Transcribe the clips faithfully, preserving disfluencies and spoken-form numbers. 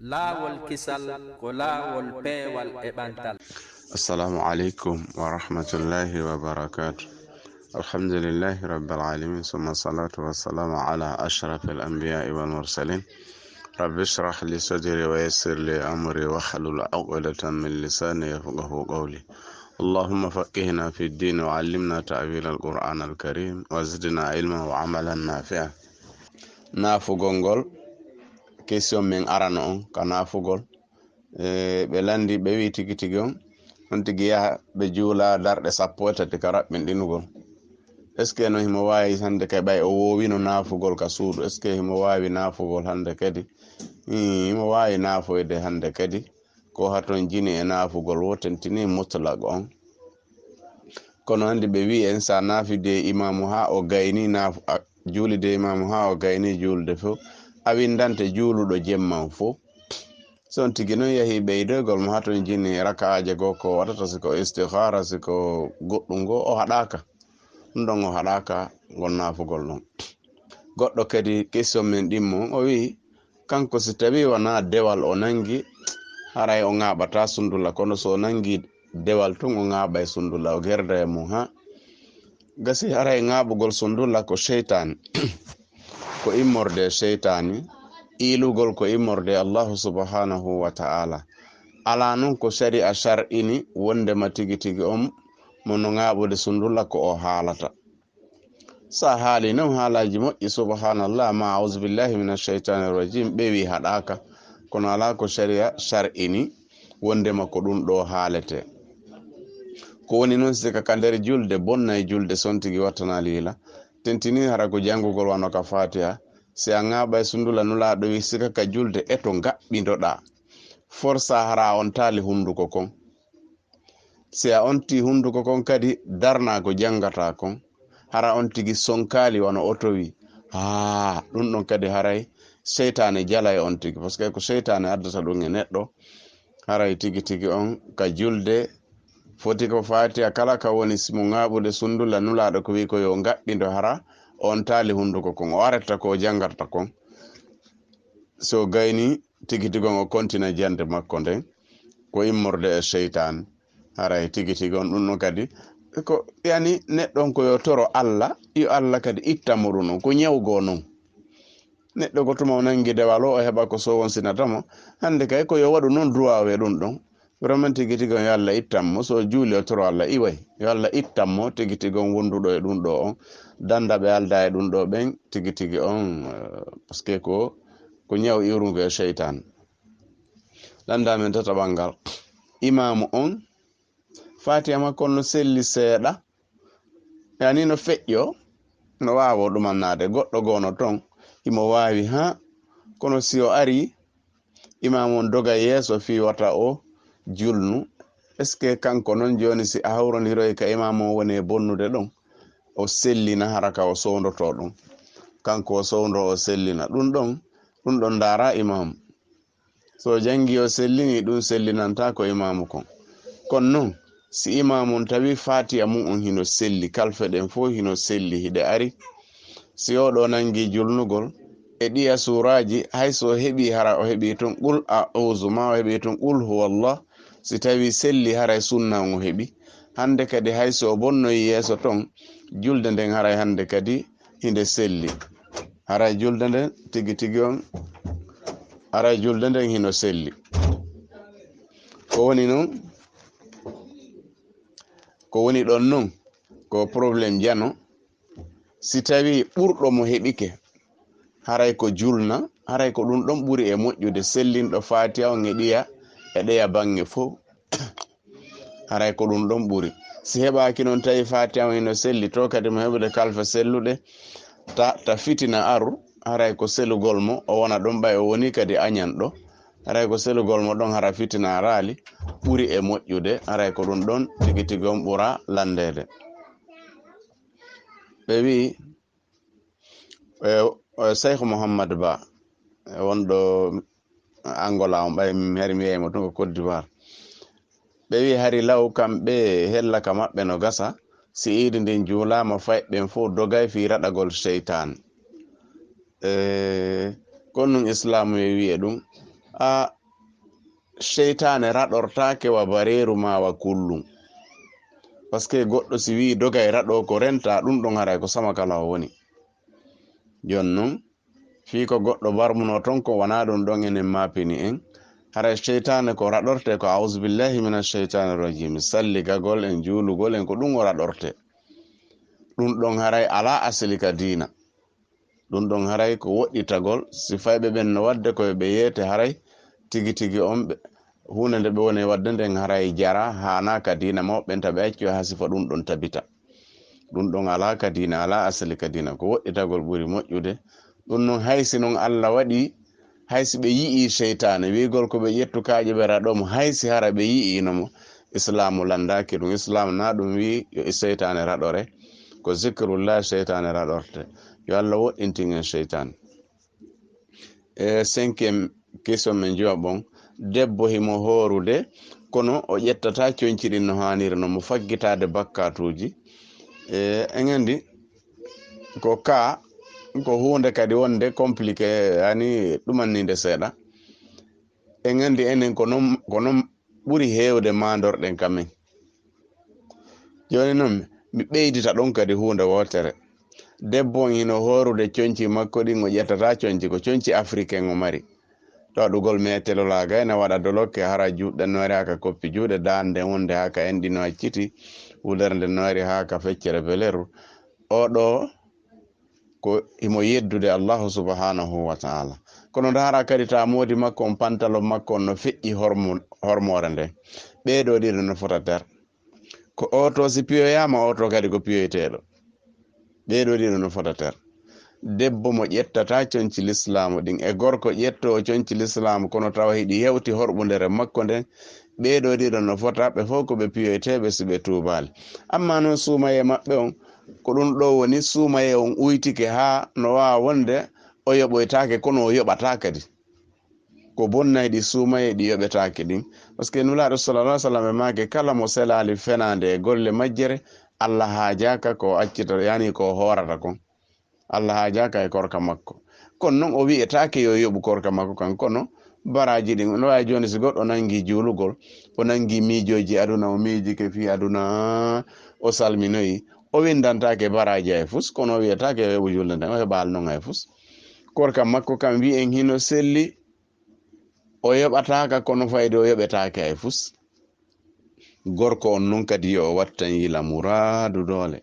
Laawol kisal ko laawol peewal e ɓantal. Assalamu alaikum wa rahmatullahi wa barakatuh. Alhamdulillahi rabbil alamin, summa salatu wa salamu ala ashrafil anbiya'i wal mursalin. Rabbi shrah li sadri wa yassir li amri wahlul uqdatan min lisani yafqahu qawli. Allahumma faqqihna fid din wa allimna ta'wil al-Qur'an al-Karim wa zidna ilman wa amalan nafi'a. Naafugol ngol, question men arano on ka naafugol. E, ɓe landi, ɓe wi tigi tigi on, on tigi yaha ɓe juula darɗe sappo e tati ka raɓɓinɗinugol. Est ce que no himo waawi hande kay ɓay o woowino naafugol ka suudu? Est ce que himo waawi naafugol hande kadi? Ii, himo waawi naafoyde hande kadi. Ko haton jini e naafugol wo tentini mutlaq on. Kono hande ɓe wi en sa naafide e imaamu haa o gayni naafu-, a, juulide e imaamu haa o gayni juulde fof, a windante juuluɗo jemman fof. Si on tigi non yahi ɓeydoygol mo haton jini raka'aaje goo ko waɗata, si ko istikhara, si ko goɗɗum goo, o haɗaaka. Ɗum ɗon o haɗaaka ngol naafugol ɗon. Goɗɗo kadi question men ɗimmo, o wi, kanko si tawi wona dewal o nangi, haray o ŋaaɓata sundula, kono so o nangi dewal tun o ŋaaɓay sundula, o gerda e mum, ha? Gasi haray ŋaaɓugol sundula ko seytaane, ko immorde e seytaane, iilugol ko immorde e Allahu subhanahu wa ta'ala. Alaa non ko sari'a shar'ini wondema tigi tigi on mo no ŋaaɓude sundula ko o haalata. Sa haali non haalaaji moƴƴi, subhanallah, ma a'udhu billahi minash shaitanir rajim, ɓe wi haɗaaka, kono alaa ko sari'a shar'ini wondema ko ɗum ɗo haalete. Ko woni non sika ka nder julde, bonnay julde, son tigi wattana liila. Tentini hara ko jangugol wano ka Fatiha. Si a ŋaaɓa e sundula, Nulaaɗo wi sika ka julde e to ngaɓɓindoɗaa. Forsa hara on taali hunduko kon. Si a onti hunduko kon kadi, darna ko jangata kon. Hara on tigi sonkaali wano o towi. Haa, ɗum ɗon kadi haray seytaane jalay on tigi. Parce que ko seytaane addata ɗum e neɗɗo. Haray tigi tigi on ka julde foti ko Fatiha kala ka woni si mo ŋaaɓude sundula, Nulaaɗo ko wi ko yo ngaɓɓindo hara on taali hunduko kon. O aretta ko o jangarta kon. So gayni tigi tigi on o kontina jande makko nden, ko immorde e seytaane. Haray tigi tigi on ɗum ɗon kadi ko yani neɗɗo on ko yo toro Allah, yo Allah kadi ittan mo ɗum ɗon, ko ñawgo non. Neɗɗo ko tuma o nangi dewal o, o heɓa ko sowonsinata mo. Hande kay ko yo waɗu non duwaawu e ɗum ɗon. Vraiment tigi tigi on yo Allah ittan mo, so juuli o toro Allah iway. Yo Allah ittan mo tigi tigi on wonduɗo e ɗum ɗo on. Danda ɓe alda e ɗum ɗo ɓen tigi tigi on, eh, parce que ko, ko ñaw iwrungo e seytaane. Danda men tataɓal ngal. Imaamu on, Fatiha makko on no selli seeɗa. Yani no feƴƴo, no waawo ɗumannaade. Goɗɗo goono ton, himo waawi, ha? Kono si o ari, imaamu on doga yeeso fii wata o julnu. Est ce que kanko non jooni si a hawrondiroy ka imaamu on woni e bonnude ɗon, o sellina hara ka o sowndotoo ɗon? Kanko o sowndo o sellina. Ɗum ɗon, ɗum ɗon ndaara imaamu. So o jangi o sellini, ɗum sellinanta ko imaamu kon. Kono non, si imaamu on tawi Fatiha mun on hino selli, kalfe ɗen fof hino selli, hiɗe ari. Si o ɗo nangi julnugol, e ɗiya suuraaji, hay so o heɓi hara o heɓi tun qul a'udhu, ma o heɓi tun qul huwallah, si tawi selli haray sunna on o heɓi. Hande kadi hay so o bonnoyi yeeso ton, julde nden haray hande kadi hinde selli. Haray julde nden tigi tigi on, haray julde nden hino selli. Ko woni non, ko woni ɗon non, ko problème jano. Si tawi ɓurɗo mo heɓike, haray ko julna, haray ko ɗum ɗon ɓuri e moƴƴude, sellinɗo Fatiha on e ɗiya, e ɗeya baŋŋe fof. Haray ko ɗum ɗon ɓuri. Si heɓaaki noon tawi Fatiha on hino selli, to kadi mo heɓude kalfe selluɗe, ta, ta fitina aru, haray ko selugol mo, o wona ɗon ɓay o woni kadi añanɗo. Haray ko selugol mo ɗon hara fitina araali, ɓuri e moƴƴude, haray ko ɗum ɗon tigi tigi on ɓura lanndeede. Ɓe wi'i, e, e, Cheikh Mouhammad Ba, e, wonɗo Angola on, ɓay mi hari mi yeeymo tun ko Côte d'Ivoire. Ɓe wi'i hari law kamɓe hella ka maɓɓe no gasa, si iidi ndin juulaama fayɓe ɓen fof dogay fii raɗagol seytaan. E, ko nun Islaamu e wi'e ɗum, A seytaane raɗortaake wa bareeru ma wa kullum. Parce que goɗɗo si wii dogay raɗo ko renta ɗum ɗon haray ko sama kala o woni. Jon non, fii ko goɗɗo barmuno ton ko wona ɗum ɗon enen maapini en. Haray seytaane ko raɗorte ko auzu billahi mina seytaani rajim. Salligagol en, juulugol en, ko ɗum o raɗorte. Ɗum ɗon haray alaa asli ka diina. Ɗum ɗon haray ko woɗɗitagol, si fayɓe ɓen no waɗde ko yo ɓe yeete haray tigi tigi on ɓe, huunde nde ɓe woni waɗde nden haray jara, haanaa ka diina maɓɓe ɓen, ta ɓe accu haa sifa ɗum ɗon tabita. Ɗum ɗon alaa ka diina, alaa asali ka diina, ko woɗɗitagol ɓuri moƴƴude. Ɗum non hay si non Allah waɗi, hay si ɓe yi'ii seytaane, wi'gol ko ɓe ƴettu kaaƴe ɓe raɗo mo, hay si hara ɓe yi'iino mo, Islaamu lanndaaki ɗum. Islaamu na ɗum wi'i yo seytaane raɗore, ko zikrullah seytaane raɗorte. Yo Allah woɗɗintin en seytaane. E cinquième question men juwa ɓon, debbo himo hoorude, kono o ƴettata conci ɗin no haaniri, no mo faggitaade bakkatuuji. E, en anndi ko ka, ko huunde kadi wonde compliqué, yani ɗumanninde seeɗa. En anndi enen ko non, ko non ɓuri heewde maandorɗen ka men. Jooni non, mi ɓeydita ɗon kadi huunde wootere. Debbo on hino hoorude conci makko ɗin, o ƴettata conci, ko conci africain o mari. Ɗaɗugol meetelolaaga ene waɗa dolokke, hara juuɗe noore haa ka koppi juuɗe, daande wonde haa ka enɗi no acciti, wulere nde noore haa ka feccere beleru. Oɗo ko himo yeddude Allahu subhanahu wa ta'ala. Kono ndaara kadi ta moodi makko on, pantalon makko on no feƴƴi hormo-, hormoore nde. Ɓee ɗoo ɗiɗo no fota ter. Ko oto si piyoyaama, oto kadi ko piyoyteeɗo. Ɓee ɗoo ɗiɗo no fota ter. Debbo mo ƴettata conci lislaamu ɗin e gorko ƴettoowo conci lislaamu, kono tawa hiɗi hewti horɓundere makko nden, ɓee ɗoo ɗiɗo no fota, ɓe fof ko ɓe piyoyteeɓe si ɓe tuubaali. Amma non suumayee maɓɓe on, ko ɗum ɗo woni suumayee on uytike haa no waawa wonde o yoɓoytaake, kono o yoɓata kadi. Ko bonnay ɗi suumayee ɗi yoɓetaake ɗin. Parce que Nulaaɗo sallallahu alaihi wasallam e maake kala mo selaali fenaande e golle majjere, Allah haajaaka ko accita, yani ko hoorata kon. Allah haajaaka e korka makko. Kono non o wi'etaake yo yoɓu korka makko kan, kono baraaji ɗin, no waawi jooni si goɗɗo nangi juulugol, o nangi miijooji aduna, o miijike fii aduna, o salminoyi, o winndantaake baraaji hay fus, kono o wi'etaake yo yoɓu julde nden, o heɓaali non hay fus. Korka makko kan wi'en hino selli, o yoɓataaka, kono fayde o yoɓetaake hay fus. Gorko on nun kadi yo o wattan yila muraadu doole.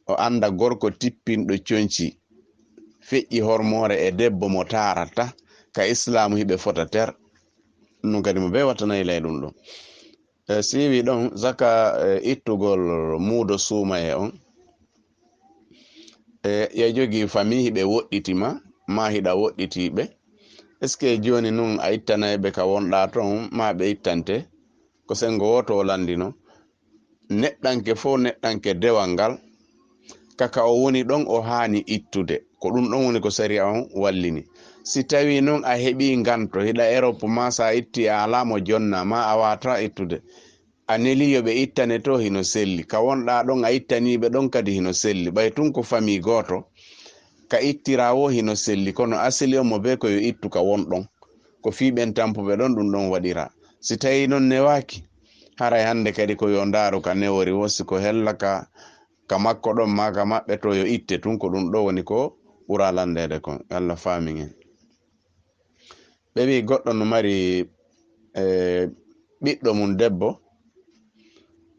O annda gorko tippinɗo conci, feƴƴi hormoore e debbo mo taarata, ka Islaamu hiɓe fota ter. Nun kadi mo bee wattanay lay ɗum ɗon. E, si wi ɗon zaka, e, ittugol muudo suumaye on. E, ya jogii famii hiɓe woɗɗiti ma, ma hiɗa woɗɗiti ɓe. Est-ce que jooni nun a ittanay ɓe ka wonɗaa ton, ma ɓe ittante? Ko senngo wooto o lanndino. Neɗɗanke fof, neɗɗanke dewal ngal, ka ka o woni ɗon o haani ittude. Ko ɗum ɗon woni ko sariya on wallini. Si tawii non a heɓii nganto, hiɗa Europe ma, sa itti a alaa mo jonna ma, a waawataa ittude. A neli yo ɓe ittane to hino selli. Ka wonɗaa ɗon a ittanii ɓe ɗon kadi hino selli. Ɓay tun ko famii gooto, ka ittiraa wo hino selli. Kono asili on mo bee ko yo ittu ka won ɗon. Ko fii ɓen tampuɓe ɗon ɗum ɗon waɗiraa. Si tawii non newaaki, haray hannde kadi ko yo ndaaru ka newori wo, si ko hella ka, ka makko ɗon maa ka maɓɓe to yo itte tun, ko ɗum ɗo woni ko ɓuraa lanndeede kon. Allah faamin en. Ɓe wi'i goɗɗo no mari, e, ɓiɗɗo mum debbo,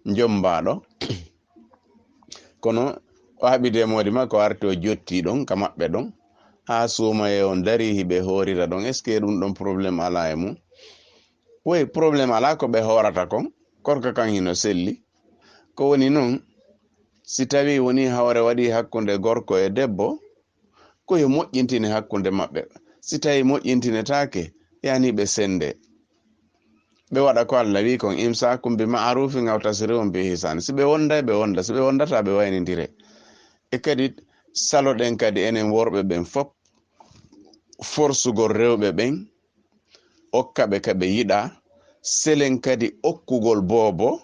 njombaaɗo. Kono o haɓidi e moodi makko, arti o jottii ɗon ka maɓɓe ɗon. Haa suumayee on darii hiɓe hoorira ɗon. Est-ce que ɗum ɗon problème alaa e mum? Woy, problème alaa ko ɓe hoorata kon. Korka kan hino selli. Ko woni non, si tawii wonii hawre waɗii hakkunde gorko e debbo, ko yo moƴƴintine hakkunde maɓɓe. Si tawii moƴƴintinetaake, yani ɓe sende. Ɓe waɗa ko Allah wi'i kon, imsaakum bi ma'rufin aw tasrihun bi ihsan. Si ɓe wonday, ɓe wonda. Si ɓe wondataa, ɓe waynindire. E kadi, saloɗen kadi enen worɓe ɓen fop, forsugol rewɓe ɓen, okka ɓe ka ɓe yiɗaa. Selen kadi okkugol boobo.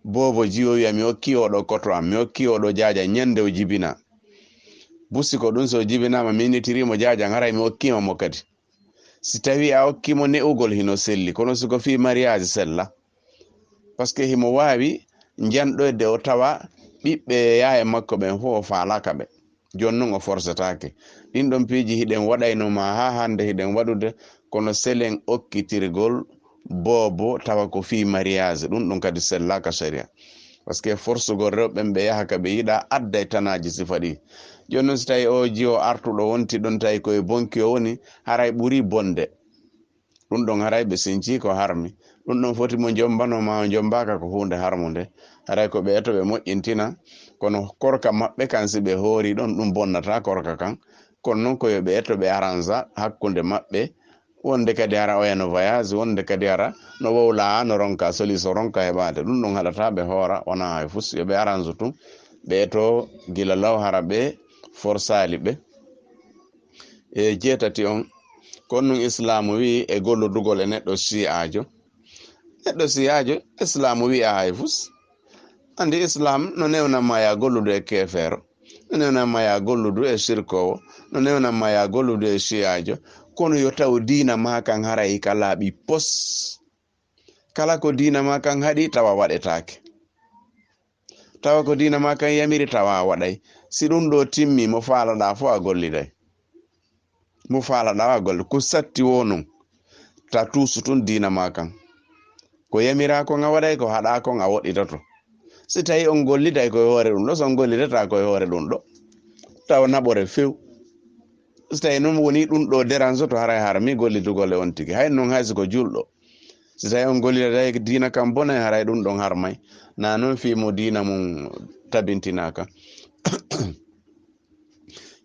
Boobo jiwo wi'a, "Mi okki oɗo koto am, mi okki oɗo jaaja," ñande o jibina. Busi ko ɗum, so o jibinaama, mi innitirii mo jaaja, haray mi okkiima mo kadi. Si tawi a okki mo ne'ugol, hino selli, kono si ko fii mariage, sella. Parce que himo waawi njanɗoyde o tawa ɓiɓɓe yaaya makko ɓen fof o faalaaka ɓe. Jooni non o forsetaake. Ɗin ɗon piiji hiɗen waɗayno ma haa hannde hiɗen waɗude, kono selen okkitirgol boobo tawa ko fii mariage, ɗum ɗum kadi sellaaka sharia. Parce que forsugol rewɓe ɓen ɓe yaha ka ɓe yiɗa adday tanaaji sifa ɗi. Jooni non si tawi o jiwo artuɗo wonti ɗon tawi koye bonki o woni, haray ɓuri bonde. Ɗum ɗon haray ɓe sinci ko harmi. Ɗum ɗon foti mo jombano ma o jombaka ko huunde harmunde. Haray ko ɓe eto ɓe moƴƴintina, kono korka maɓɓe kan si ɓe hoori ɗon, ɗum bonnata korka kan. Kono non ko yo ɓe eto ɓe aransa hakkunde maɓɓe. Wonde kadi hara oya no voyage, wonde kadi hara no wowla, no ronka solution, ronka heɓaade. Ɗum ɗon haɗata ɓe hoora, wona hay fus. Yo ɓe aransu tun, ɓe eto gila law hara ɓe forsaali ɓe. E jeetati on, ko ɗum Islaamu wi'i e golludugol e neɗɗo Shi'aajo. Neɗɗo Shi'aajo, Islaamu wi'a hay fus. Anndi Islaam no newnan ma ya golludu e keefeero, no newnan ma ya golludu e sirkoowo, no newnan ma ya golludu e Shi'aajo. Kono yo taw diina ma kan haray ka laaɓi pos. Kala ko diina ma kan haɗi, tawa waɗetaake. Tawa ko diina ma kan yamiri, tawa a waɗay. Si ɗum ɗo timmi, mo faalaɗa fof a golliday. Mo faalaɗa a golli. Ko satti wo non, ta tuusu tun diina ma kan. Ko yamira kon a waɗay, ko haɗa kon a woɗɗitoto. Si tawi on golliday koye hoore ɗum ɗo, so on gollidata koye hoore ɗum ɗo, tawa naɓore few. Si tawi non woni ɗum ɗo dérange to haray harmi gollidugol e on tigi. Hay non hay si ko julɗo. Si tawi on golliday diina kan bonay, haray ɗum ɗon harmay. Na non fii mo diina mum tabintinaaka.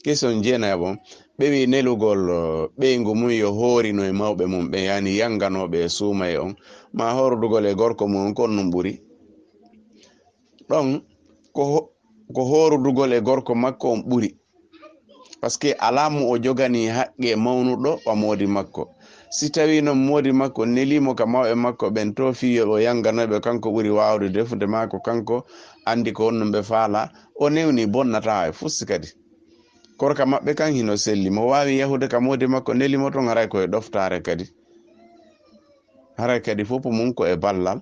Question jeenayaɓo, ɓe wi nelugol, eh, ɓeyngu mum yo hoorino e mawɓe mum ɓe, yani yanganooɓe e suumaye on, ma hoorudugol e gorko mum on, kon ɗum ɓuri. Ɗon ko ho-, ko hoorudugol e gorko makko on ɓuri. Parce que alaa mo o jogani haqqe mawnuɗo wa moodi makko. Si tawi non moodi makko neli mo ka mawɓe makko ɓen to fii yo o yanganoɓe, kanko ɓuri waawde defude, maa ko kanko anndi ko honno ɓe faala, o newni, bonnata e fusi kadi. Korka maɓɓe kan hino selli. Mo waawi yahude ka moodi makko neli mo ton, haray ko e ɗoftaare kadi. Haray kadi fof mum ko e ballal.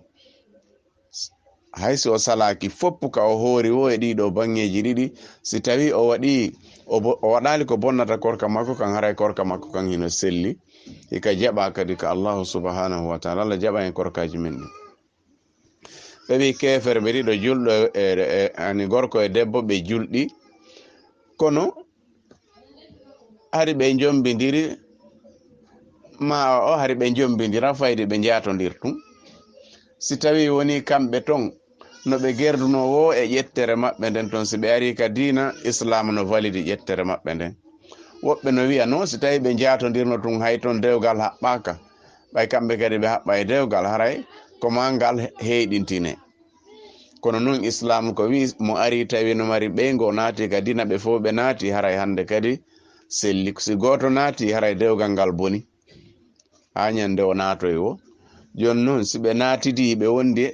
Hay si o salaaki fof ka o hoori wo e ɗiɗo baŋŋeeji ɗiɗi, si tawi o waɗi, o bo-, o waɗaali ko bonnata korka makko kan, haray korka makko kan hino selli. Hika jaɓa kadi ka Allahu subhanahu wa ta'ala, Allah jaɓa en korkaaji men ɗin. Ɓe wi keeferɓe ɗiɗo julɗo e, e, e, ani gorko e debbo ɓe julɗi. Kono hari ɓe njombindiri, ma o hari ɓe njombindira fayde ɓe njaatondir tun. Si tawi woni kamɓe ton, no ɓe gerdunoo wo e ƴettere maɓɓe nden ton, si ɓe ari ka diina Islaam no validi ƴettere maɓɓe nden. Woɓɓe no wi'a no, si tawi ɓe njaatondirno tun hay ton dewgal haɓɓaaka, ɓay kamɓe kadi ɓe haɓɓa e dewgal, haray ko ma ngal heyɗintine. Kono non Islaam ko wi mo ari tawi no mari ɓeyngu o naati ka diina, ɓe fof ɓe naati, haray hannde kadi selli. Si gooto naati, haray dewgal ngal boni. Haa ñande o naatoy wo. Jooni non si ɓe naatidi ɓe wondi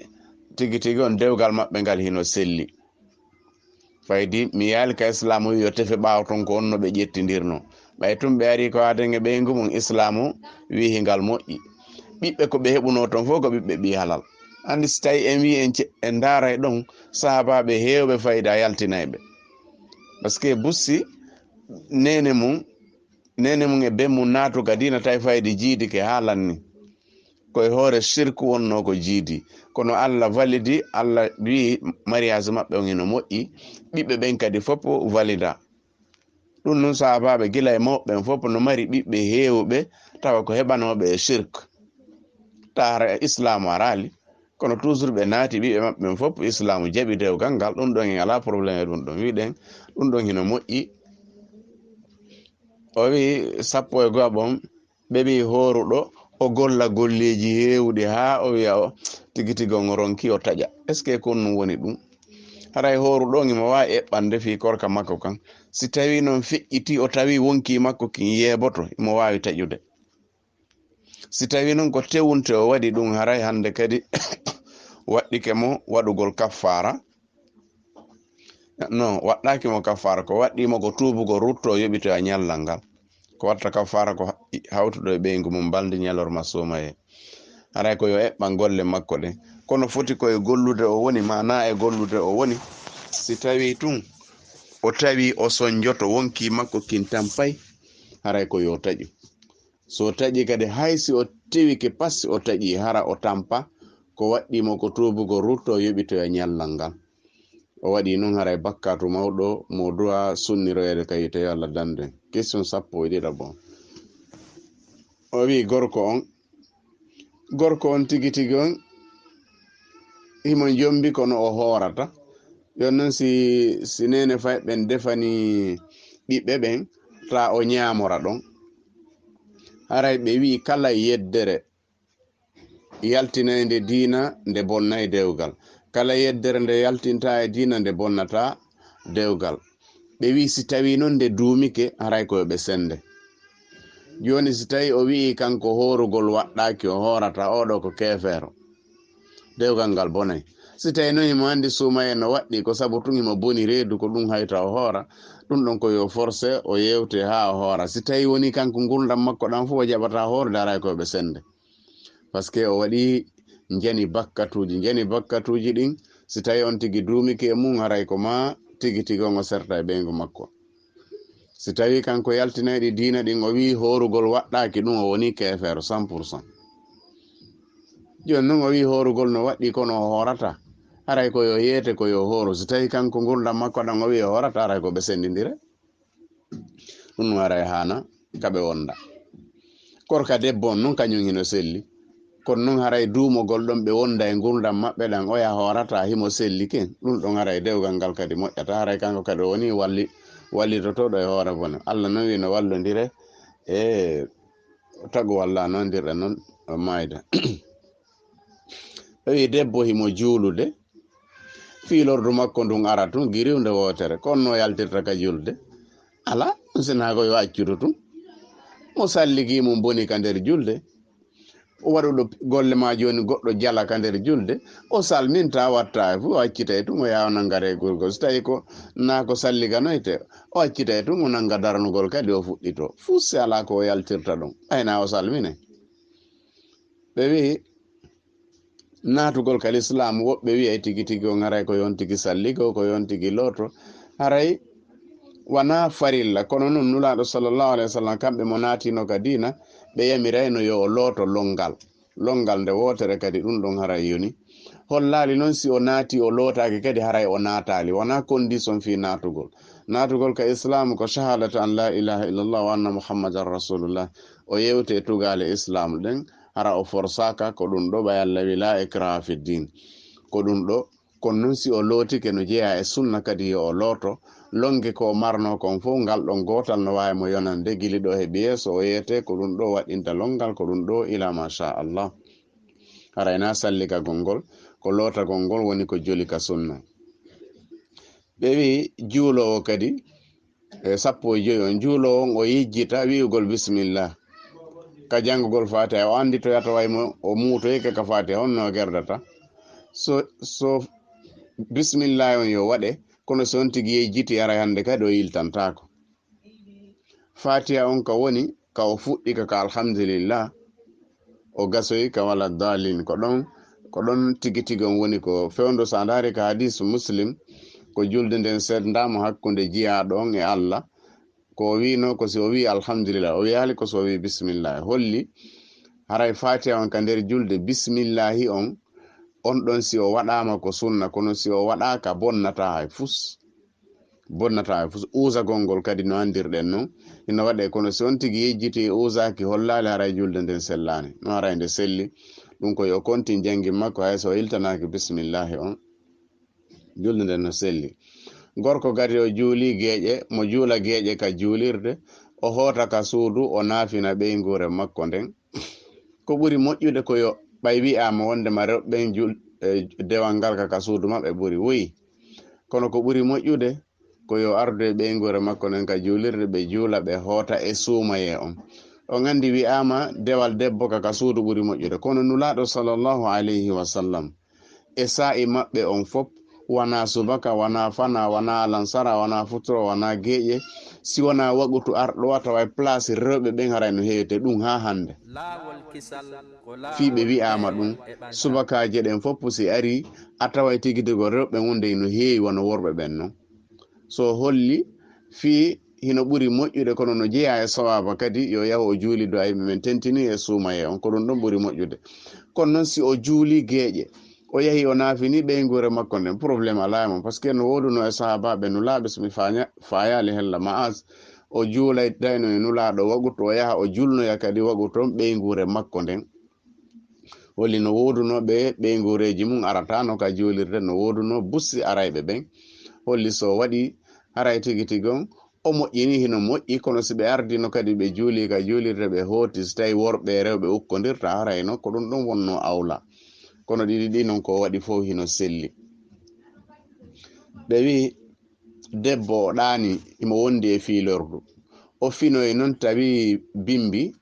tigi tigi on, dewgal maɓɓe ngal hino selli. Faydi mi yaali ka Islaam wi yo tefe ɓaawo ton ko on no ɓe ƴettindirno. Ɓay tun ɓe ari ko aaden e ɓeyngu mum, Islaamu wi hingal moƴƴi. Ɓiɓɓe ko ɓe heɓunoo ton fof ko ɓiɓɓe ɓii halal. Anndi si tawi en wi en ce-, en ndaaray ɗon, sahaabaaɓe heewɓe fayda yaltinay ɓe. Parce que bussi neene mum, neene mum e ben mum naatu ka diina tawi faydi jiidike haa lanni. Ko e hoore sirku wonnoo ko jiidi. Kono Allah validi, Allah wi mariage maɓɓe on hino moƴƴi. Ɓiɓɓe ɓen kadi fof valida. Ɗum nun sahaabaaɓe gila e mawɓe ɓen fof no mari ɓiɓɓe heewɓe tawa ko heɓanooɓe e sirk. Taara e Islaamu araali, kono toujours ɓe naati ɓiɓɓe maɓɓe ɓen fof Islaamu jaɓi dewgal ngal. Ɗum ɗon en alaa problème e ɗum ɗon. Wiɗen ɗum ɗon hino moƴƴi. O wi sappo e go'o ɓon, ɓe wi hooruɗo, o golla golleeji heewuɗi haa o wi'a o tigi tigi on ronki o taƴa. Est-ce que ko ɗum woni ɗum? Haray hooruɗo on imo waawi eɓɓande fii korka makko kan. Si tawi non feƴƴiti o tawi wonki makko kin yeeboto, imo waawi taƴude. Si tawi non ko tewunte o waɗi ɗum, haray hannde kadi waɗɗike mo waɗugol kaffaara. No, waɗɗaaki mo kaffaara, ko waɗɗii mo ko tuubugol, rutto, yoɓitoya ñallal ngal. Ko watta kaffaara ko hawtuɗo e ɓeyngu mum mbalndi ñalorma suumayee. Haray ko yo eɓɓan golle makko ɗen. Kono foti ko e gollude o woni, maa naa e gollude o woni. Si tawii tun o tawii o sonjoto wonkii makko kin tampay, haray ko yo taƴu. So taƴi kadi, hay si o tewike passi o taƴi, hara o tampa, ko waɗɗii mo ko tuubugol, rutto, yoɓitoya ñallal ngal. O waɗii non haray bakkaatu mawɗo mo duwa sunniroyeede ka yiite, yo Allah dandu en. Question sappo e ɗiɗaɓo. O wi'i gorko on, gorko on tigi tigi on, himo jombi kono o hoorata. Yon non si, si neene fay ɓen defani ɓiɓɓe ɓen, taa o ñaamora ɗon. Haray ɓe wi'i kala yeddere yaltinaynde diina nde bonnay dewgal. Kala yeddere nde yaltintaa e diina nde bonnata dewgal. Ɓe wi'i si tawii non nde duumike, haray ko yo ɓe sende. Jooni si tawii o wi'i kanko hoorugol waɗɗaaki, o hoorata, oo ɗoo ko keefeero. Dewgal ngal bonay. Si tawii non himo anndi suumayee no waɗɗii, ko sabu tun himo boni reedu, ko ɗun hayta o hoora, ɗun ɗon ko yo forcé o yewte haa o hoora. Si tawii wonii kanko ngurndan makko ɗan fow o jaɓataa hoorude, haray ko yo ɓe sende. Parce que o waɗii njani bakkatuuji. Njani bakkatuuji ɗin, si tawii on tigi duumike e mun, haray ko maa tigi tigi on o serta e ɓeyngu makko. Si tawii kanko yaltinayɗi diina ɗin, o wi'i hoorugol waɗɗaaki, ɗun o wonii keefeero cent pour cent. Jooni non o wi'i hoorugol no waɗɗii kono o hoorataa. Haray ko yo yeete, ko yo hooru. Si tawii kanko ngurndan makko ɗan o wi'i o hoorataa, haray ko ɓe sendindire. Ɗun haray haana ka ɓe wonda. Korka debbo on non kañun hino selli. Kono non haray duumogol ɗon ɓe wonda e ngurndan maɓɓe ɗan, oya hoorataa, himo selli ken. Ɗun ɗon haray dewgal ngal kadi moƴƴataa. Haray kanko kadi o wonii walli-, wallitotooɗo e hoore bone. Allah non wi'i no wallondire e taguwal lanondirɗe non o maayda. O wi'i debbo himo juulude, fii lordu makko ndun ara tun, giriw nde wootere. Ko honno o yaltirta ka julde? Alaa, ɗun si hinaa ko yo accudu tun. Mo salligii mum boni ka nder julde. O waɗuɗo golle maa jooni goɗɗo jala ka nder julde. O salmintaa, wattaa e fow, o accitay tun, o yaha o nanga reegol ngol. Si tawii ko naa ko salliganoyte, o accitay tun, o nanga darnugol kadi o fuɗɗitoo. Fuu si alaa ko o yaltirta ɗon, ɓay naa o salminay. Ɓe wi'i, naatugol ka lislaam, woɓɓe wi'ay tigi tigi on haray ko yon tigi salligo, ko yon tigi looto. Haray wanaa farilla, kono non Nulaaɗo sallallahu alayhi wa sallam, kamɓe mo naatino ka diina, ɓe yamirayno yo o looto longal. Longal nde wootere kadi ɗun ɗon haray yoni. Hollaali non si o naati, o lootaaki kadi haray o naataali. Wanaa condition fii naatugol. Naatugol ka islaam ko shahadatu an la ilaha illallah wa anna Muhammadan rasulullah. O yewte e tugaale islaam ɗen, hara o forsaaka ko ɗun ɗo, ɓay Allah wi'i, "La ikraha fi din." Ko ɗun ɗo, kono non si o lootike no jeyaa e sunna kadi yo o looto, longe ko o marnoo kon fow, ngal ɗon gootal no waawi mo yonande, gili ɗo heɓi yeeso, o yeete ko ɗun ɗo waɗɗinta longal, ko ɗun ɗo ila ma sha Allah. Haray naa salligagol ngol, ko lootagol ngol woni ko joli ka sunna. Ɓe wi'i juuloowo kadi, e sappo e joy on, juuloowo on o yejjita wi'ugol bismillah. Ka janngugol Faatiha, o annditoyata way mo o muutoyike ka Faatiha, honno o gerdata. So, so bismillah on yo waɗe, kono si on tigi yejjiti, haray hannde kadi o yiltantaako. Faatiha on ka woni, ka o fuɗɗi ka, ka alhamdulillah, o gasoyi ka wala dalin. Ko ɗon, ko ɗon tigi tigi on woni ko fewndo. So a ndaari ka hadis Muslim, ko julde nden seddaama hakkunde jiyaaɗo on e Allah. Ko o wi'no ko si o wi'i alhamdulillah, o wi'aali ko si o wi'i bismillah. Holli haray Faatiha on ka nder julde, bismillahi on, on ɗon si o waɗaama ko sunna, kono si o waɗaaka bonnataa hay fus. Bonnataa hay fus. Uusagol ngol kadi no anndirɗen non, hino waɗee, kono si on tigi yejjiti e uusaaki, hollaali haray julde nden sellaani. No haray nde selli. Ɗun ko yo kontin janngin makko, hay so o yiltanaaki bismillahi on. Julde nden no selli. Gorko gari o juuli geeƴe, mo juula geeƴe ka juulirde, o hoota ka suudu, o naafina ɓeynguure makko nden. Ko ɓuri moƴƴude ko yo ɓay wi'aama wonndema rewɓe ɓen jul-, e, dewal ngal ka, ka suudu maɓɓe ɓuri. Woyi. Kono ko ɓuri moƴƴude ko yo ardu e ɓeynguure makko nden ka juulirde, ɓe juula, ɓe hoota e suumayee on. On anndi wi'aama dewal debbo ka, ka suudu ɓuri moƴƴude. Kono Nulaaɗo sallallahu alayhi wa sallam, e saa'i maɓɓe on fow, Wana subaka, wana fana, wana lansara, wana futuro, wana geƴe. Si wana wagutu arɗo a taway place rewɓe ɓen haray no heewete ɗum ha hande. Fii ɓe wi'ama ɗum, subakaaje ɗen fof si ari a taway tigi tigi rewɓe wonde no heewi wano worɓe ɓen non. So holli fii hino ɓuri moƴƴude, kono no jeyaa e sawaaba kadi, yo yahu o juuli du'ayɓe men tentini e suumaye on, ko ɗum ɗon ɓuri moƴƴude. Kono non si o juuli geeƴe, o yahi o naafini ɓeynguure makko nden, problème alaa e mum. Parce que no wooduno e sahaabaaɓe nulaaɓe, so mi faaña-, faayaali hella Ma'az, o juulaytayno e nulaaɗo wagutu, o yaha o julnoya kadi wagutu on ɓeynguure makko nden. Holli no wooduno ɓe ɓeynguureeji mum arataano ka juulirde, no wooduno bussi arayɓe ɓen. Holli so waɗi haray tigi tigi on, o moƴƴini, hino moƴƴi, kono si ɓe ardino kadi ɓe juuli ka juulirde, ɓe hooti, si tawi worɓe e rewɓe ukkondirta, haray non ko ɗum ɗon wonno awla. Kono ɗiɗi ɗi non ko waɗi fof hino selli. Ɓe wi'i debbo o ɗaani, himo wondi e fiilordu. O finoyi non tawi bimbi,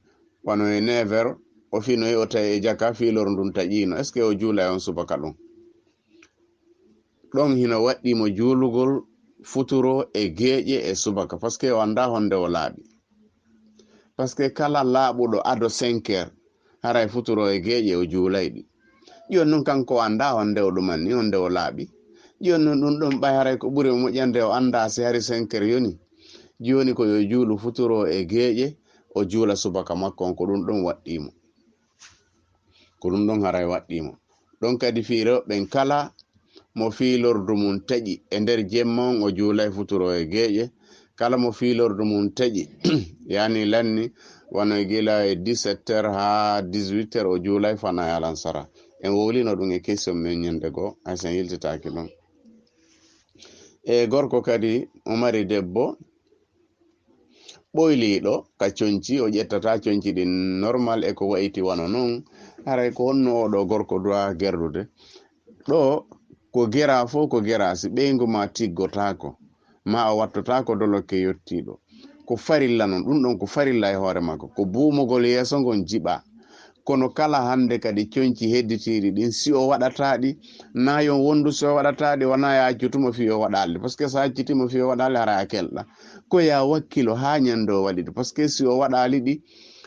wano e neefer, o finoyi o tawi e jaka fiilordu ndun taƴiino. Est-ce que o juulay on subaka ɗum? Ɗon hino waɗɗii mo juulugol futuro e geeƴe e subaka, parce que o anndaa honde o laaɓi. Parce que kala laaɓuɗo ado cinq heures, haray futuro e geeƴe o juulay ɗi. Jooni nun kanko o anndaa honde o ɗumanni, honde o laaɓi. Jooni nun ɗum ɗon ɓay haray ko ɓuri mo moƴƴande o anndaa si hari cinq heures yoni. Jooni ko yo juulu futuro e geeƴe, o juula subaka makko on, ko ɗum ɗon waɗɗii mo. Ko ɗum ɗon haray waɗɗii mo. Ɗon kadi fii rewɓe ɓen kala mo fiilordu mum taƴi e nder jemma on, o juulay futuro e geeƴe. Kala mo fiilordu mum taƴi, yani lanni, wano e gila e dix-sept heures haa dix-huit heures, o juulay fana e alansara. En wowlino ɗum e question men ñande goo, hay sen yiltitaaki ɗon. E gorko kadi, o mari debbo, ɓoyliiɗo ka conci, o ƴettata conci ɗin normal e ko wayti wano non, haray ko honno oo ɗoo gorko duwa gerdude? Ɗoo ko gera fof ko gera, si ɓeyngu ma tiggotaako, ma o wattotaako dolokke yottiiɗo. Ko farilla non, ɗum ɗon ko farilla e hoore makko, ko buumugol yeeso ngon jiɓa. Kono kala hannde kadi conci hedditiiɗi ɗin, si o waɗataa ɗi, na yo wondu si o waɗataa ɗi, wona ya accutumo fii o waɗaali ɗi. Parce que so a accutumo fii o waɗaali, hara a kelɗa. Ko ya wakkilo haa ñande o waɗi ɗi. Parce que si o waɗaali ɗi,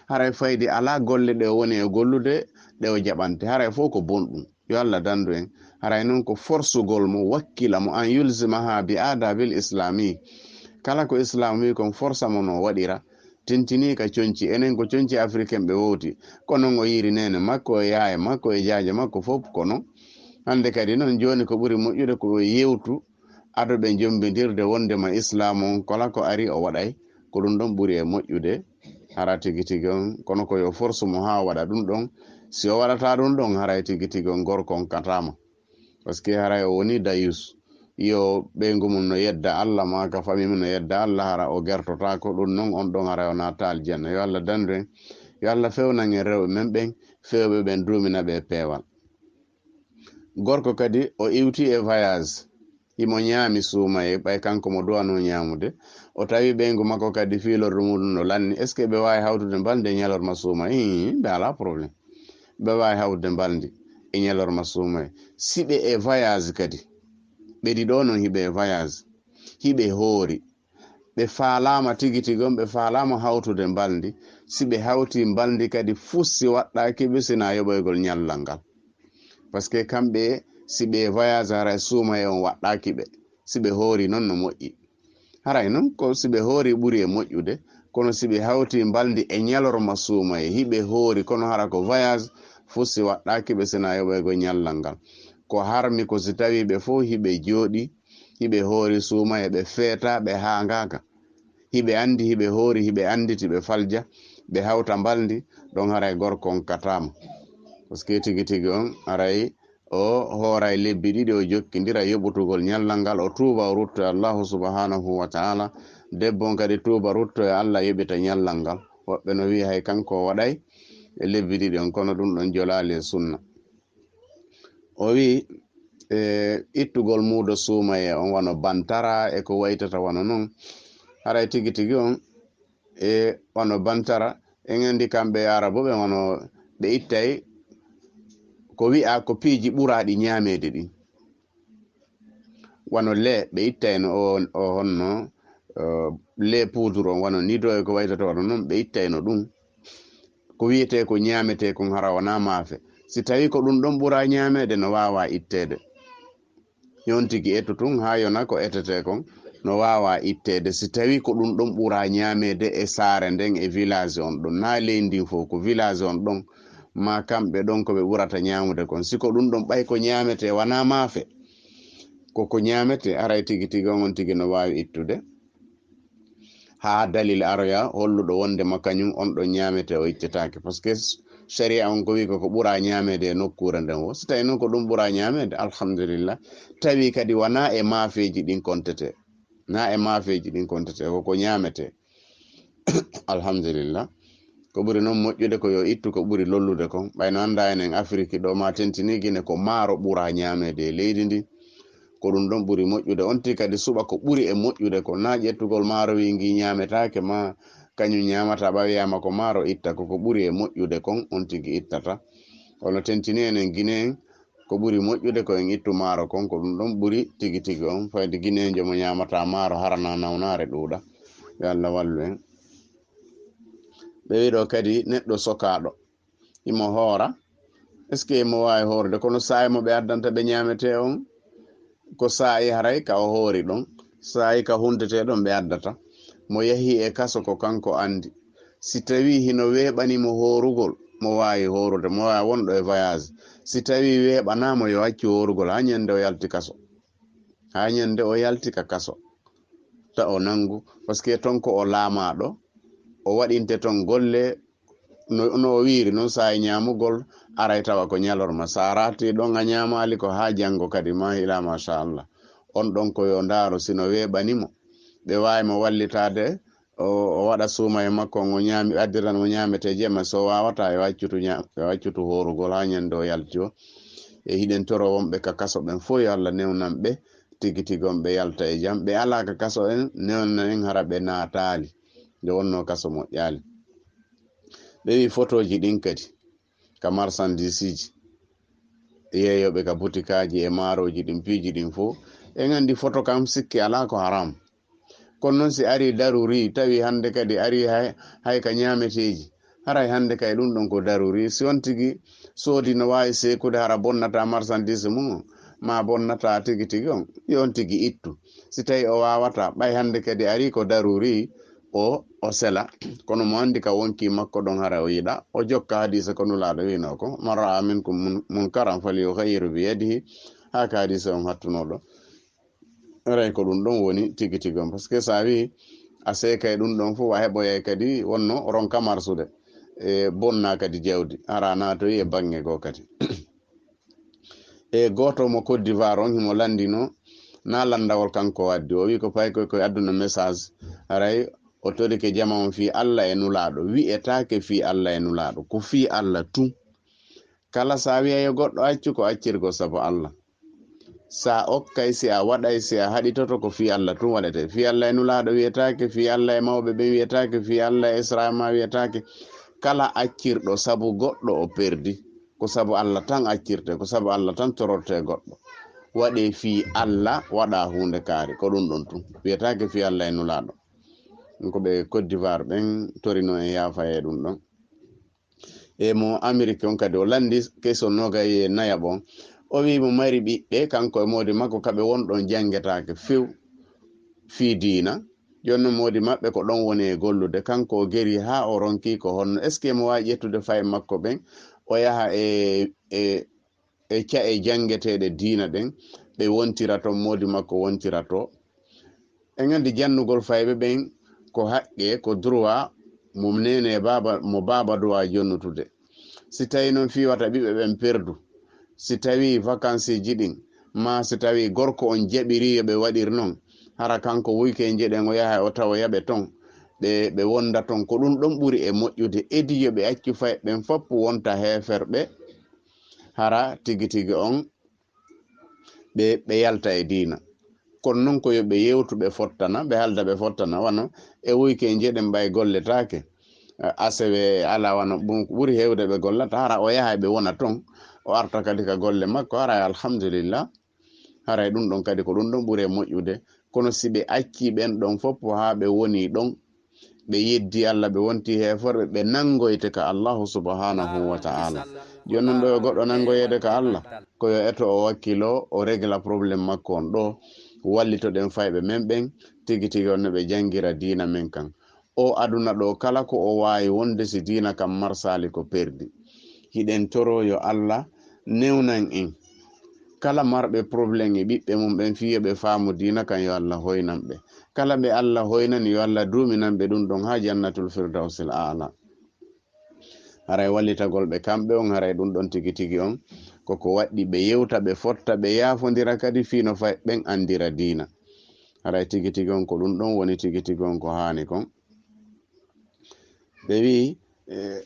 haray fayde alaa golle ɗe o woni e gollude, ɗe o jaɓante. Haray fof ko bonɗum. Yo Allah dandu en. Haray non ko forsugol mo, wakkila mo, an yulzimaha bi adabil islami. Kala ko Islam wi kon forsa mo no waɗira. Tintini ka conci, enen ko conci Afriken ɓe wowti. Ko non o yiiri neene makko, e yaaye makko, e jaaje makko fof ko non. Hannde kadi non jooni ko ɓuri moƴƴude ko o yewtu ado ɓe jombindirde wondema Islam on kala ko ari o waɗay. Ko ɗum ɗon ɓuri e moƴƴude, hara tigi tigi on. Kono ko yo forsu mo haa o waɗa ɗum ɗon. Si o waɗataa ɗum ɗon, haray tigi tigi on gorko on kataama. Parce que haray o woni dayus. Yo ɓeyngu mum no yedda Allah, maa ka fami mum no yedda Allah, hara o gertotaako ɗum non, on ɗon haray o naata aljanna. Yo Allah dandu en. Yo Allah fewnan en rewɓe men ɓen, fewɓe ɓen duumina ɓe e peewal. Gorko kadi o iwti e voyage. Himo ñaami suumaye, ɓay kanko mo duwano ñaamude. O tawi ɓeyngu makko kadi fiilordu muɗum no lanni. Est-ce que ɓe waawi hawtude mbalndi e ñalorma suumaye? Hii, ɓe alaa problème. Ɓe waawi hawtude mbalndi e ñalorma suumaye. Si ɓe e voyage kadi, ɓe ɗiɗo non hiɓe e voyage, hiɓe hoori. Ɓe faalaama tigi tigi on, ɓe faalaama hawtude mbalndi. Si ɓe hawti mbalndi kadi, fus si waɗɗaaki ɓe, sinaa yoɓoygol ñallal ngal. Parce que kamɓe, si ɓe voyage, haray suumaye on waɗɗaaki ɓe. Si ɓe hoori non no moƴƴi. Haray non ko si ɓe hoori ɓuri e moƴƴude, kono si ɓe hawti mbalndi e ñalorma suumaye, hiɓe hoori, kono hara ko voyage, fus si waɗɗaaki ɓe, sinaa yoɓoygol ñallal ngal. Ko harmi ko si tawi ɓe fof hiɓe jooɗi, hiɓe hoori suumaye, ɓe feeta, ɓe haangaaka. Hiɓe anndi, hiɓe hoori, hiɓe annditi, ɓe falja, ɓe hawta mbalndi, ɗon haray gorko on kataama. Parce que tigi tigi on haray o hooray lebbi ɗiɗi, o jokkindira yoɓutugol ñallal ngal, o tuuba, o rutto e Allahu subhanahu wa ta'ala. Debbo on kadi tuuba, rutto e Allah, yoɓita ñallal ngal. Woɓɓe no wi'i hay kanko o waɗay e lebbi ɗiɗi on, kono ɗum ɗon jolaali e sunna. O wi'i, e ittugol muudo suumaye on wano bantara e ko waytata wano non. Haray tigi tigi on, e wano bantara, en anndi kamɓe Arabu ɓe wano ɓe ittay ko wi'a ko piiji ɓuraaɗi ñaameede ɗin. wano le ɓe ittayno o, o honno, eh, le poudre on, wano nido e ko waytata wano noon, ɓe ittayno ɗum. Ko wiyetee ko ñaametee kon hara wonaa maafe. Si tawii ko ɗum ɗon ɓuraa ñaameede, no waawaa itteede. Yon tigi ettu tun haa yona ko ettetee kon, no waawaa itteede. Si tawii ko ɗum ɗon ɓuraa ñaameede e saare nden, e village on ɗon, naa leydi ndin fof, ko village on ɗon, maa kamɓe ɗon ko ɓe ɓurata ñaamude kon. Si ko ɗum ɗon ɓay ko ñaametee, wanaa maafe, ko ko ñaametee, aray tigi tigi on, on tigi no waawi ittude. Haa dalil aroya holluɗo wonde ma kañum on ɗon ñaametee, o ittetaake. Parce que sharia on ko wi ko ko ɓuraa ñaameede e nokkuure nden wo. Si tawii noon ko ɗum ɓuraa ñaameede, alhamdulillah. Tawi kadi wanaa e maafeeji ɗin kontetee. Naa e maafeeji ɗin kontetee, ko ko ñaametee. Alhamdulillah. Ko ɓuri noon moƴƴude ko yo ittu ko ɓuri lollude kon. Ɓay no anndaa enen Afiriki ɗo, ma tentinii Gine, ko maaro ɓuraa ñaameede e leydi ndi. Ko ɗum ɗon ɓuri moƴƴude. On tigi kadi suɓa ko ɓuri e moƴƴude kon. Naa ƴettugol maaro wi ngi ñaametaake, ma kañum ñaamata, ɓay wiyaama ko maaro, itta ko ko ɓuri e moƴƴude kon, on tigi ittata. Kono tentinii enen Gine en, ko ɓuri moƴƴude ko en ittu maaro kon, ko ɗum ɗon ɓuri tigi tigi on. Fayde Gineenjo mo ñaamata maaro hara na nawnaare ɗuuɗa. Yo Allah wallu en. Ɓe wiɗo kadi neɗɗo sokaaɗo, imo hoora. Est-ce que imo waawi hoorude? Kono saa'i mo ɓe addanta ɓe ñaametee on, ko saa'i haray ka o hoori ɗon, saa'i ka huntetee ɗon ɓe addata. Mo yahi e kaso ko kanko anndi. Si tawii hino weeɓani mo hoorugol, mo waawi hoorude, mo waawi wonɗo e voyage. Si tawii weeɓanaa mo, yo accu hoorugol haa ñande o yalti kaso. Haa ñande o yalti ka kaso. Ta o nanngu, parce que ton ko o laamaaɗo, o waɗinte ton golle no, no o wiiri noon, saa'i ñaamugol aray tawa ko ñalorma. Sa raati ɗon a ñaamaali ko haa janngo kadi ma ila machallah. On ɗon ko yo ndaaro sino weeɓani mo. Ɓe waawi mo wallitaade, o, o waɗa suuma e makko, o ñaami, addiran mo ñaametee jemma. So waawataa, yo accutu ña-, yo accutu hoorugol haa ñande o yalti o. E hiɗen toro wonɓe ka kaso ɓen fof, yo Allah newnan ɓe tigi tigi on ɓe yalta e jam. Ɓe alaa ka kaso en, newnan en hara ɓe naataali. Nde wonnoo kaso moƴƴaali. Ɓe wi fotooji ɗin kadi ka marsandiisiiji, yeeyooɓe ka butikaaji e maarooji ɗin, piiji ɗin fof. En anndi foto kam sikki alaa ko haram. Kono noon si arii daruri, tawi hannde kadi arii hay, hay ka ñaameteeji, haray hannde kay ɗum ɗon ko daruri. Si on tigi soodi no waawi seekude hara bonnata marsandiise mum on, maa bonnata tigi tigi on, yo on tigi ittu. Si tawi o waawataa, ɓay hannde kadi arii ko daruri, o, o sela. Kono mo anndi ka wonkii makko ɗon hara o yiɗa, o jokka hadiisa ko Nulaaɗo wiinoo ko, "Man ra'a minkum mun-, munkaran falyughayyirhu biyadihi." Haa ka hadiisa on hattunoo ɗo. Aray ko ɗum ɗon woni tigi tigi on. Parce que so a wii a seekay ɗum ɗon fof, a heɓoyay kadi wonno ronka marsude. E bonna kadi jawdi. Hara naatoyi e baŋŋe goo kadi. E gooto mo Côte d'Ivoire on, himo lanndino, na lanndawol kanko waddi. O wii ko payi koy koye adduna message. Aray o torike jama on fii Alla e Nulaaɗo. Wi'etaake fii Alla e Nulaaɗo. Ko fii Alla tun. Kala sa wi'a yo goɗɗo accu, ko accirgol sabu Alla. Sa okkay, si a waɗay, si a haɗitoto, ko fii Alla tun waɗete. Fii Alla e Nulaaɗo wi'etaake, fii Alla e mawɓe ɓen wi'etaake, fii Alla e Israama wi'etaake. Kala accirɗo sabu goɗɗo o perdi, ko sabu Alla tan accirte, ko sabu Alla tan tororte goɗɗo. Waɗe fii Alla, waɗa huunde kaari, ko ɗum ɗon tun. Wi'etaake fii Alla e Nulaaɗo. Ko ɓe Côte d'Ivoire ɓen torino en yaafaye ɗum ɗon. E mo Amerique on kadi, o lanndi keso nogay e nayaɓo on. O wi mo mari ɓiɓɓe, kanko e moodi makko, kaɓe won ɗon janngetaake few fii diina. Jooni non moodi maɓɓe ko ɗon woni e gollude. Kanko o geri haa o ronki ko honno. Est-ce que mo waawi ƴettude faye makko ɓen, o yaha e, e, e ca'e janngeteeɗe diina ɗen, ɓe wontira ton, moodi makko wontira to. En anndi jannugol fayɓe ɓen ko haqqe, ko droit mo neene e baaba, mo baaba droit jonnutude. Si tawi noon fii wata ɓiɓɓe ɓen perdu, si tawi vacances ji ɗin, maa si tawi gorko on jaɓiri yo ɓe waɗir noon, hara kanko week-end ji ɗen o yaha o tawoya ɓe ton, ɓe, ɓe wonda ton, ko ɗum ɗon ɓuri e moƴƴude. Edi yo ɓe accu fayɓe ɓen fop wonta heeferɓe, hara tigi tigi on ɓe, ɓe yalta e diina. Kono noon ko yo ɓe yewtu, ɓe fottana, ɓe haalda, ɓe fottana. Wano e week-end ji ɗen ɓay golletaake. Eh, asewe alaa, wano ɓuri heewde ɓe gollata, hara o yaha ɓe wona ton, o arta kadi ka golle makko, hara alhamdulillah. Haray ɗum ɗon kadi ko ɗum ɗon ɓuri e moƴƴude. Kono si ɓe accii ɓen ɗon fof haa ɓe woni ɗon, ɓe yeddi Allah, ɓe wonti heeforɓe, ɓe nanngoyte ka Allahu subhanahu wa ta'ala. Jooni non ɗo yo goɗɗo nanngoyeede ka Allah, ko yo eto o wakkilo, o regla problème makko on ɗo, wallitoɗen fayɓe men ɓen, tigi tigi on no ɓe janngira diina men kan. O aduna ɗo kala ko o waawi wonde si diina kan marsaali ko perdi. Hiɗen toro yo Allah newnan en. Kala marɓe problème e ɓiɓɓe mum ɓen fii yo ɓe faamu diina kan yo Allah hoynan ɓe. Kala ɓe Allah hoynani yo Allah duuminan ɓe ɗum ɗon haa jannatul firdawsil aala. Haray wallitagol ɓe kamɓe on, haray ɗum ɗon tigi tigi on koko waɗɗi ɓe yewta, ɓe fotta, ɓe yaafondira kadi fii no fay ɓen anndira diina. Haray tigi tigi on ko ɗum ɗon woni tigi tigi on ko haani kon. Ɓe wi'i, e,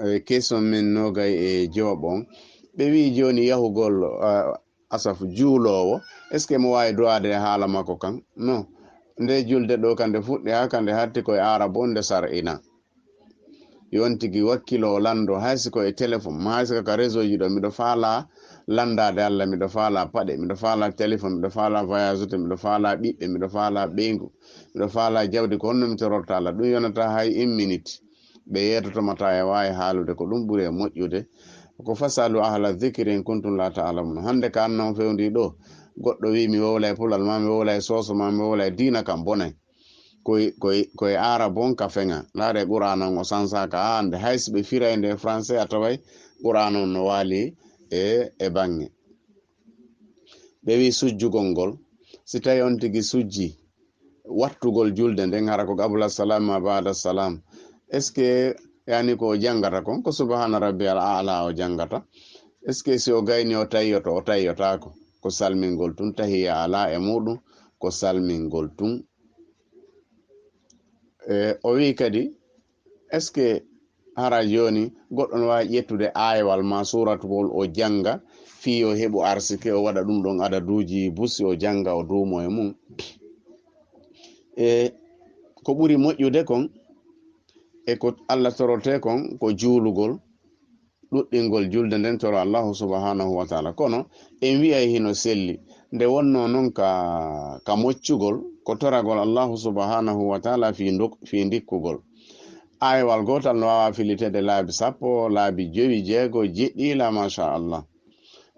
e, question men nogay e joɓon. Ɓe wi'i jooni yahugol, a, asaf juuloowo, est-ce que mo waawi du'aade e haala makko kan? Non. Nde julde ɗo kande fuɗɗi haa kande hatti koye Aarabu on nde sar'ina. Yo on tigi wakkilo o lanndo, hay si ko e téléphone, ma hay si ko ka réseau ji ɗo, miɗo faala lanndaade Allah, miɗo faala paɗe, miɗo faala téléphone, miɗo faala voyage, miɗo faala ɓiɓɓe, miɗo faala ɓeyngu, miɗo faala jawdi, ko honno mi tororta Allah? Ɗum yonata hay une minute. Ɓe yeetotomata e waawi haalude, ko ɗum ɓuri e moƴƴude. Ko fasalu ahla dhikri in kuntum la ta'lamun. Hannde ka anna on fewndi ɗo, goɗɗo wi mi wowlay pulal, ma mi wowlay sooso, ma mi wowlay diina kam bonay. Koy, koy, koy Aarabu on ka feŋa. Laare Qur'aana on o sansaaka haa hannde. Hay si ɓe firay nde français a taway Qur'aana on no waali e, e baŋŋe. Ɓe wi sujjugol ngol. Si tawi on tigi sujji, wattugol julde nden, hara ko qabla salam ma ba'da salam. Est-ce que yani ko o janngata kon, ko subhana rabbiyal a'la o janngata? Est-ce que si o gayni o tayyoto, o tayyotaako? Ko salmingol tun, tahiya alaa e muɗum, ko salmingol tun. E, o wi kadi, est-ce que hara jooni goɗɗo no waawi ƴettude aayewal ma suuratugol o jannga fii yo heɓu arsike, o waɗa ɗum ɗon adaduuji busi, o jannga, o duumo e mum? E ko ɓuri moƴƴude kon, e ko Allah torotee kon, ko juulugol, ɗuɗɗingol julde nden toro Allahu subhanahu wa ta'ala. Kono en wi'ay hino selli. Nde wonno non ka, ka moccugol, ko toragol Allahu subhanahu wa ta'ala fii nduk-, fii ndikkugol. Aayewal gootal no waawa filliteede laabi sappo, laabi jowi, jeego, jeɗɗi, ila masha Allah.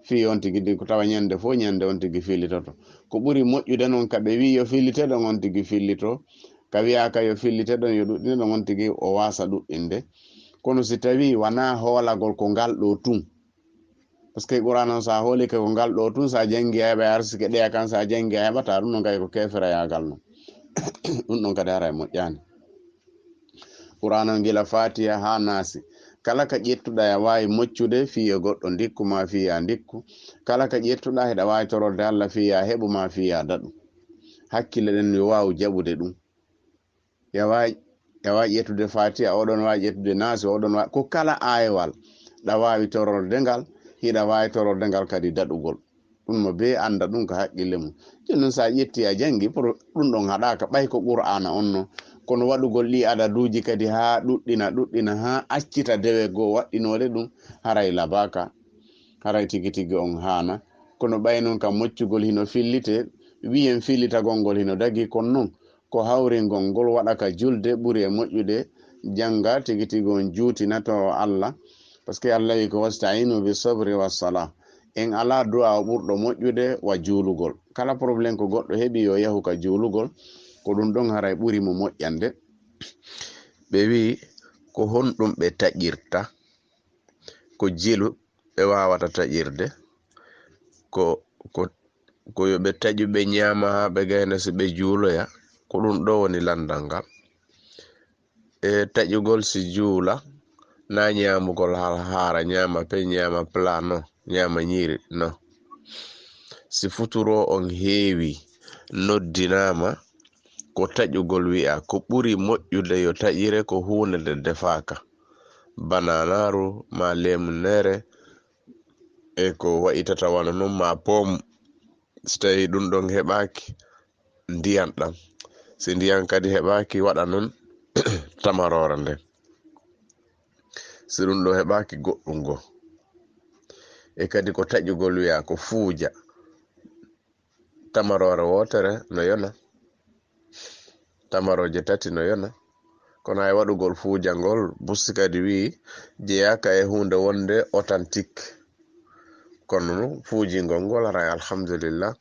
Fii on tigi ndi ko tawa ñande fof ñande on tigi fillitoto. Ko ɓuri moƴƴude non ka ɓe wi yo fillite ɗon on tigi fillito. Ka wi'aaka yo fillite ɗon, yo ɗuɗɗine ɗon, on tigi o waasa ɗuɗɗinde. Kono si tawii wanaa hoolagol ko ngal ɗoo tun, parce que Qur'aana on, so a hoolike ko ngal ɗoo tun, so a janngi a heɓay arsike ɗeya kan, so a janngi a heɓataa, ɗum ɗon kay ko keeferayaagal non. Ɗum ɗon kadi haray moƴƴaani. Qur'aana on gila Faatiha haa Naasi. Kala ka ƴettuɗaa, a waawi moccude fii yo goɗɗo ndikku maa fii yaa ndikku. Kala ka ƴettuɗaa, hiɗa waawi tororde Alla fii yaa heɓu maa fii yaa daɗu. Hakkille ɗen yo waawu jaɓude ɗum. Ya waawi, ya waawi ƴettude Faatiha, oɗon waawi ƴettude Naasi, oɗon waawi, ko kala aayewal, ɗa waawi tororde ngal, hiɗa waawi tororde ngal kadi daɗugol. Ɗum mo bee annda ɗum ko haqqille mum. Jooni noon, so a ƴetti a janngi, pour ɗum ɗon haɗaaka, ɓay ko Qur'aana on non. Kono waɗugol ɗi adaduuji kadi haa ɗuɗɗina, ɗuɗɗina, haa accita dewe goo waɗɗinoode ɗum, haray labaaka, haray tigi tigi on haana. Kono ɓay noon kam moccugol hino fillitee, wiyen fillitagol ngol hino dagii, kono noon ko hawringol ngol waɗa ka julde ɓuri e moƴƴude, jannga tigi tigi on juutina to Alla. Parce que Alla wi ko, "Wasta'inu bi sabri wa sala." En alaa du'a o ɓurɗo moƴƴude wa juulugol. Kala problème ko goɗɗo heɓi yo yahu ka juulugol, ko ɗum ɗon haray ɓuri mo moƴƴande. Ɓe wi, ko honɗum ɓe taƴirta? Ko jilu ɓe waawata taƴirde? Ko, ko, ko yo ɓe taƴu ɓe ñaama haa ɓe gayna si ɓe juuloya? Ko ɗum ɗo woni landal ngal. E taƴugol si juula, na ñaamugol hal haara, ñaama pe, ñaama pla, no, ñaama ñiiri, no. Si futuro on heewi, noddinaama, ko taƴugol wi'a, ko ɓuri moƴƴude yo taƴire ko huunde nde defaaka. Bananaaru, ma leemunere, e ko wa'itata wano non, ma pom. Si tawi ɗum ɗon heɓaaki, ndiyan ɗan. Si ndiyan kadi heɓaaki, waɗa non tamaroore nden. Si ɗum ɗo heɓaaki, goɗɗum goo. E kadi ko taƴugol wi'a ko fuuja. tamaroore wootere no yona, tamarooje tati no yona. Kono hay waɗugol fuuja ngol, Busti kadi wi'i, jeyaaka e huunde wonde authentique. Kono non fuujingol ngol haray alhamdulillah.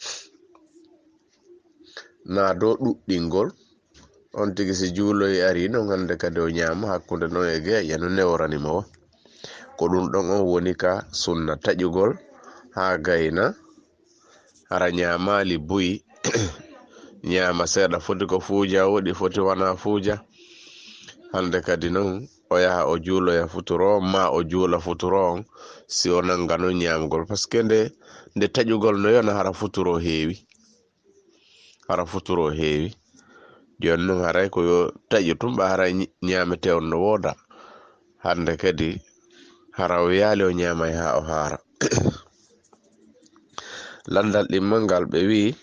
Naa do ɗuɗɗingol. On tigi si juuloyi ari non hannde kadi o ñaama hakkunde non e geeƴa no newrani mo. Ko ɗum ɗon on woni ka sunna taƴugol haa gayna. Hara ñaamaali buy, ñaama seeɗa, foti ko fuuja woɗi, foti wona fuuja. Hannde kadi non o yaha o juuloya futuro, ma o juula futuro on, si o nannga non ñaamgol. Parce que nde, nde taƴugol no yona hara futuro heewi. Hara futuro heewi. Jooni non haray ko yo taƴu tun, ɓa hara ñi-, ñaametee on no wooda. Hannde kadi hara o yaali o ñaamay haa o haara. Lanndal ɗimmal ngal ɓe wi'i,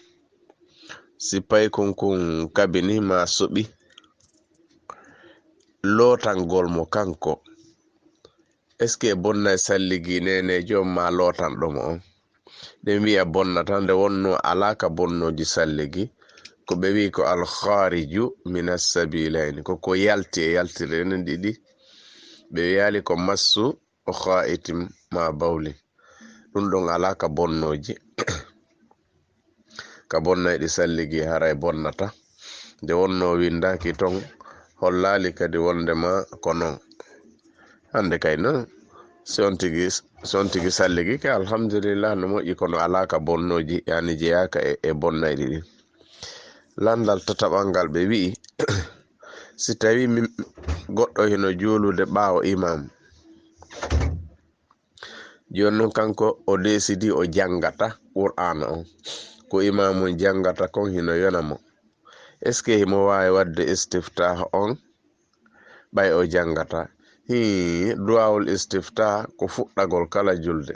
si paykun kun kabini ma suɓi, lootangol mo kanko, est-ce que bonnay salligi neeneejo on ma lootanɗo mo on? Ɗen wi'a bonnata, nde wonno alaa ka bonnooji salligi, ko ɓe wi'i ko al khariju min as-sabilayni, ko ko yalti e yaltirɗe ɗen ɗiɗi. Ɓe wi'ali ko massu o kha'itin ma bawli. Ɗum ɗon alaa ka bonnooji. Ka bonnayɗi salligi haray bonnata. Nde wonno windaaki ton, hollaali kadi wondema ko non. Hannde kay non, si on tigi, si on tigi salligi kay, alhamdulillah, no moƴƴi, kono alaa ka bonnooji, yani jeyaaka e, e bonnayɗi ɗin. Lanndal tataɓal ngal ɓe wi'i, si tawi min, goɗɗo hino juulude ɓaawo imam, jooni non kanko o deesidi o janngata Qur'aana on. Ko imaamu on janngata kon hino yona mo. Est-ce que himo waawi waɗde istiftah on ɓay o janngata? Hii, du'aawul istiftah ko fuɗɗagol kala julde.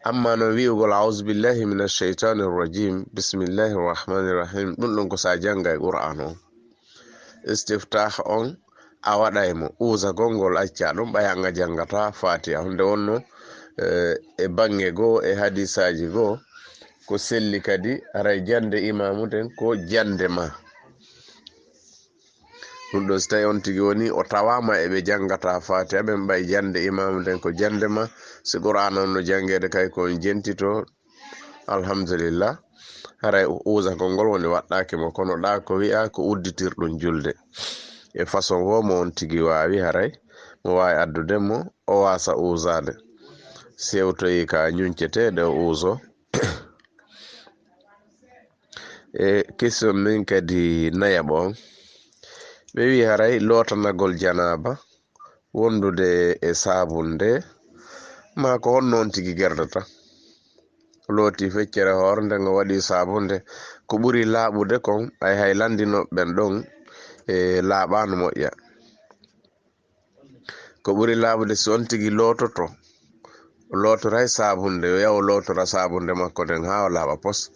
Amma non wi'ugol, "A'uuzu billahi mina shaytaani rajim, bismillahi rahmaani rahim," ɗum ɗon ko sa janngay Qur'aana on. Istiftah on a waɗay mo uusagol ngol, acca ɗum ɓay an a janngata Fatiha. Hunde wonno, eh, e baŋŋe goo, e hadisaaji goo, ko selli kadi haray jannde imaamu nden ko jannde ma. Ɗum ɗo si tawi on tigi woni o tawaama e ɓe janngata Fatiha ɓen ɓay jannde imaamu nden ko jannde ma, si Qur'aana on no janngeede kay ko on jentito, alhamdulillah, haray uusagol ngol woni waɗɗaaki mo, kono ɗa ko wi'a ko udditirɗum julde. E façon wo mo on tigi waawi haray, mo waawi addude mo, o waasa uusaade. Si hewtoyi ka ñunceteeɗe o uuso. E question min kadi nayaɓo on. Ɓe wi'i haray lootanagol janaaba, wondude e saabunde, maa ko honno on tigi gerdata? O looti feccere hoore nden, o waɗi saabunde. Ko ɓuri laaɓude kon, ay hay lanndinooɓe ɓen ɗon, e laaɓaano moƴƴa. Ko ɓuri laaɓude si on tigi loototo, o lootoray saabunde, o yaha o lootora saabunde makko nden haa o laaɓa pos.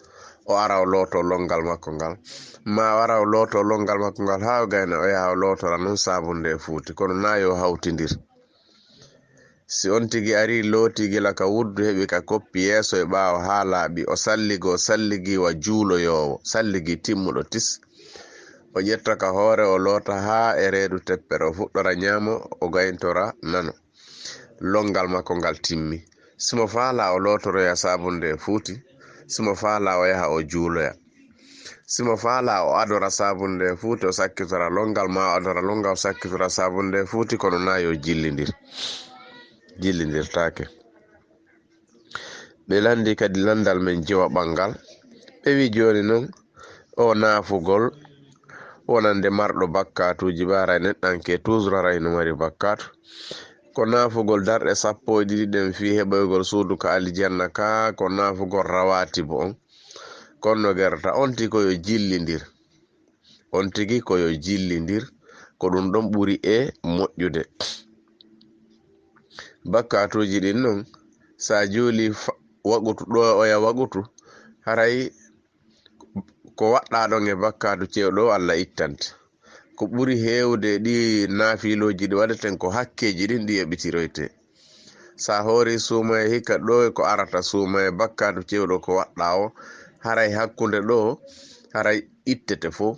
O ara o looto lonngal makko ngal. Ma o ara o looto lonngal makko ngal haa o gayna, o yaha o lootora non saabunde e fuuti. Kono naa yo hawtindir. Si on tigi ari looti gila ka wuddu, heɓi ka koppi yeeso e ɓaawo haa laaɓi, o salligi, o salligi wa juuloyoowo, salligi timmuɗo tis. O ƴetta ka hoore, o loota haa e reedu teppere, o fuɗɗora ñaamo, o gayntora nano. Lonngal makko ngal timmi. Si mo faala o lootoroya saabunde e fuuti, si mo faala o yaha o juuloya. Si mo faala o adora saabunde e fuuti, o sakkitora lonngal, ma o adora lonngal, o sakkitora saabunde e fuuti, kono naa yo jillindir. Jillindirtaake. Ɓe lanndi kadi lanndal men jiwa ɓanngal. Ɓe wi jooni non, o naafugol wonande marɗo bakkaatuuji ɓe haray neɗɗanke toujours haray no mari bakkaatu. Ko naafugol darɗe sappo e ɗiɗi ɗen fii heɓoygol suudu ka aljanna ka, ko naafugol rawaatibu on. Kono no gerata on tigi ko yo jillindir. On tigi ko yo jillindir. Ko ɗum ɗon ɓuri e moƴƴude. Bakkaatuuji ɗin non, sa juuli fa-, waqutu ɗo, oya waqutu, haray ko waɗɗa ɗon e bakkaatu cewɗo, Alla ittante. Ko ɓuri heewde e ɗi naafilooji ɗi waɗeten ko hakkeeji ɗin ɗi yoɓitiroyte. Sa hoori suumaye hikka ɗo ko arata suumaye bakkaatu cewɗo ko waɗɗa o, Haray hakkunde ɗo, haray ittete fof.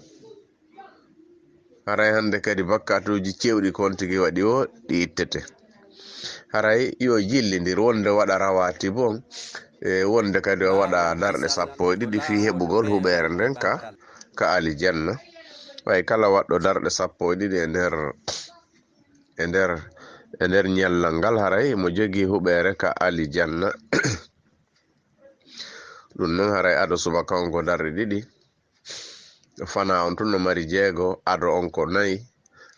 Haray hannde kadi bakkatuuji cewɗi kon tigi waɗi o, ɗi ittete. Haray yo jillindir, wonde waɗa rawatib on, e wonde kadi o waɗa darɗe sappo e ɗiɗi fii heɓugol huɓeere nden ka, ka alijanna. Way kala waɗɗo darɗe sappo e ɗiɗi e nder, e nder, e nder ñallal ngal, haray mo jogii huɓeere ka alijanna. Ɗum non haray ado subaka on ko darɗe ɗiɗi. Fana on tun no mari jeego, ado on ko nayi,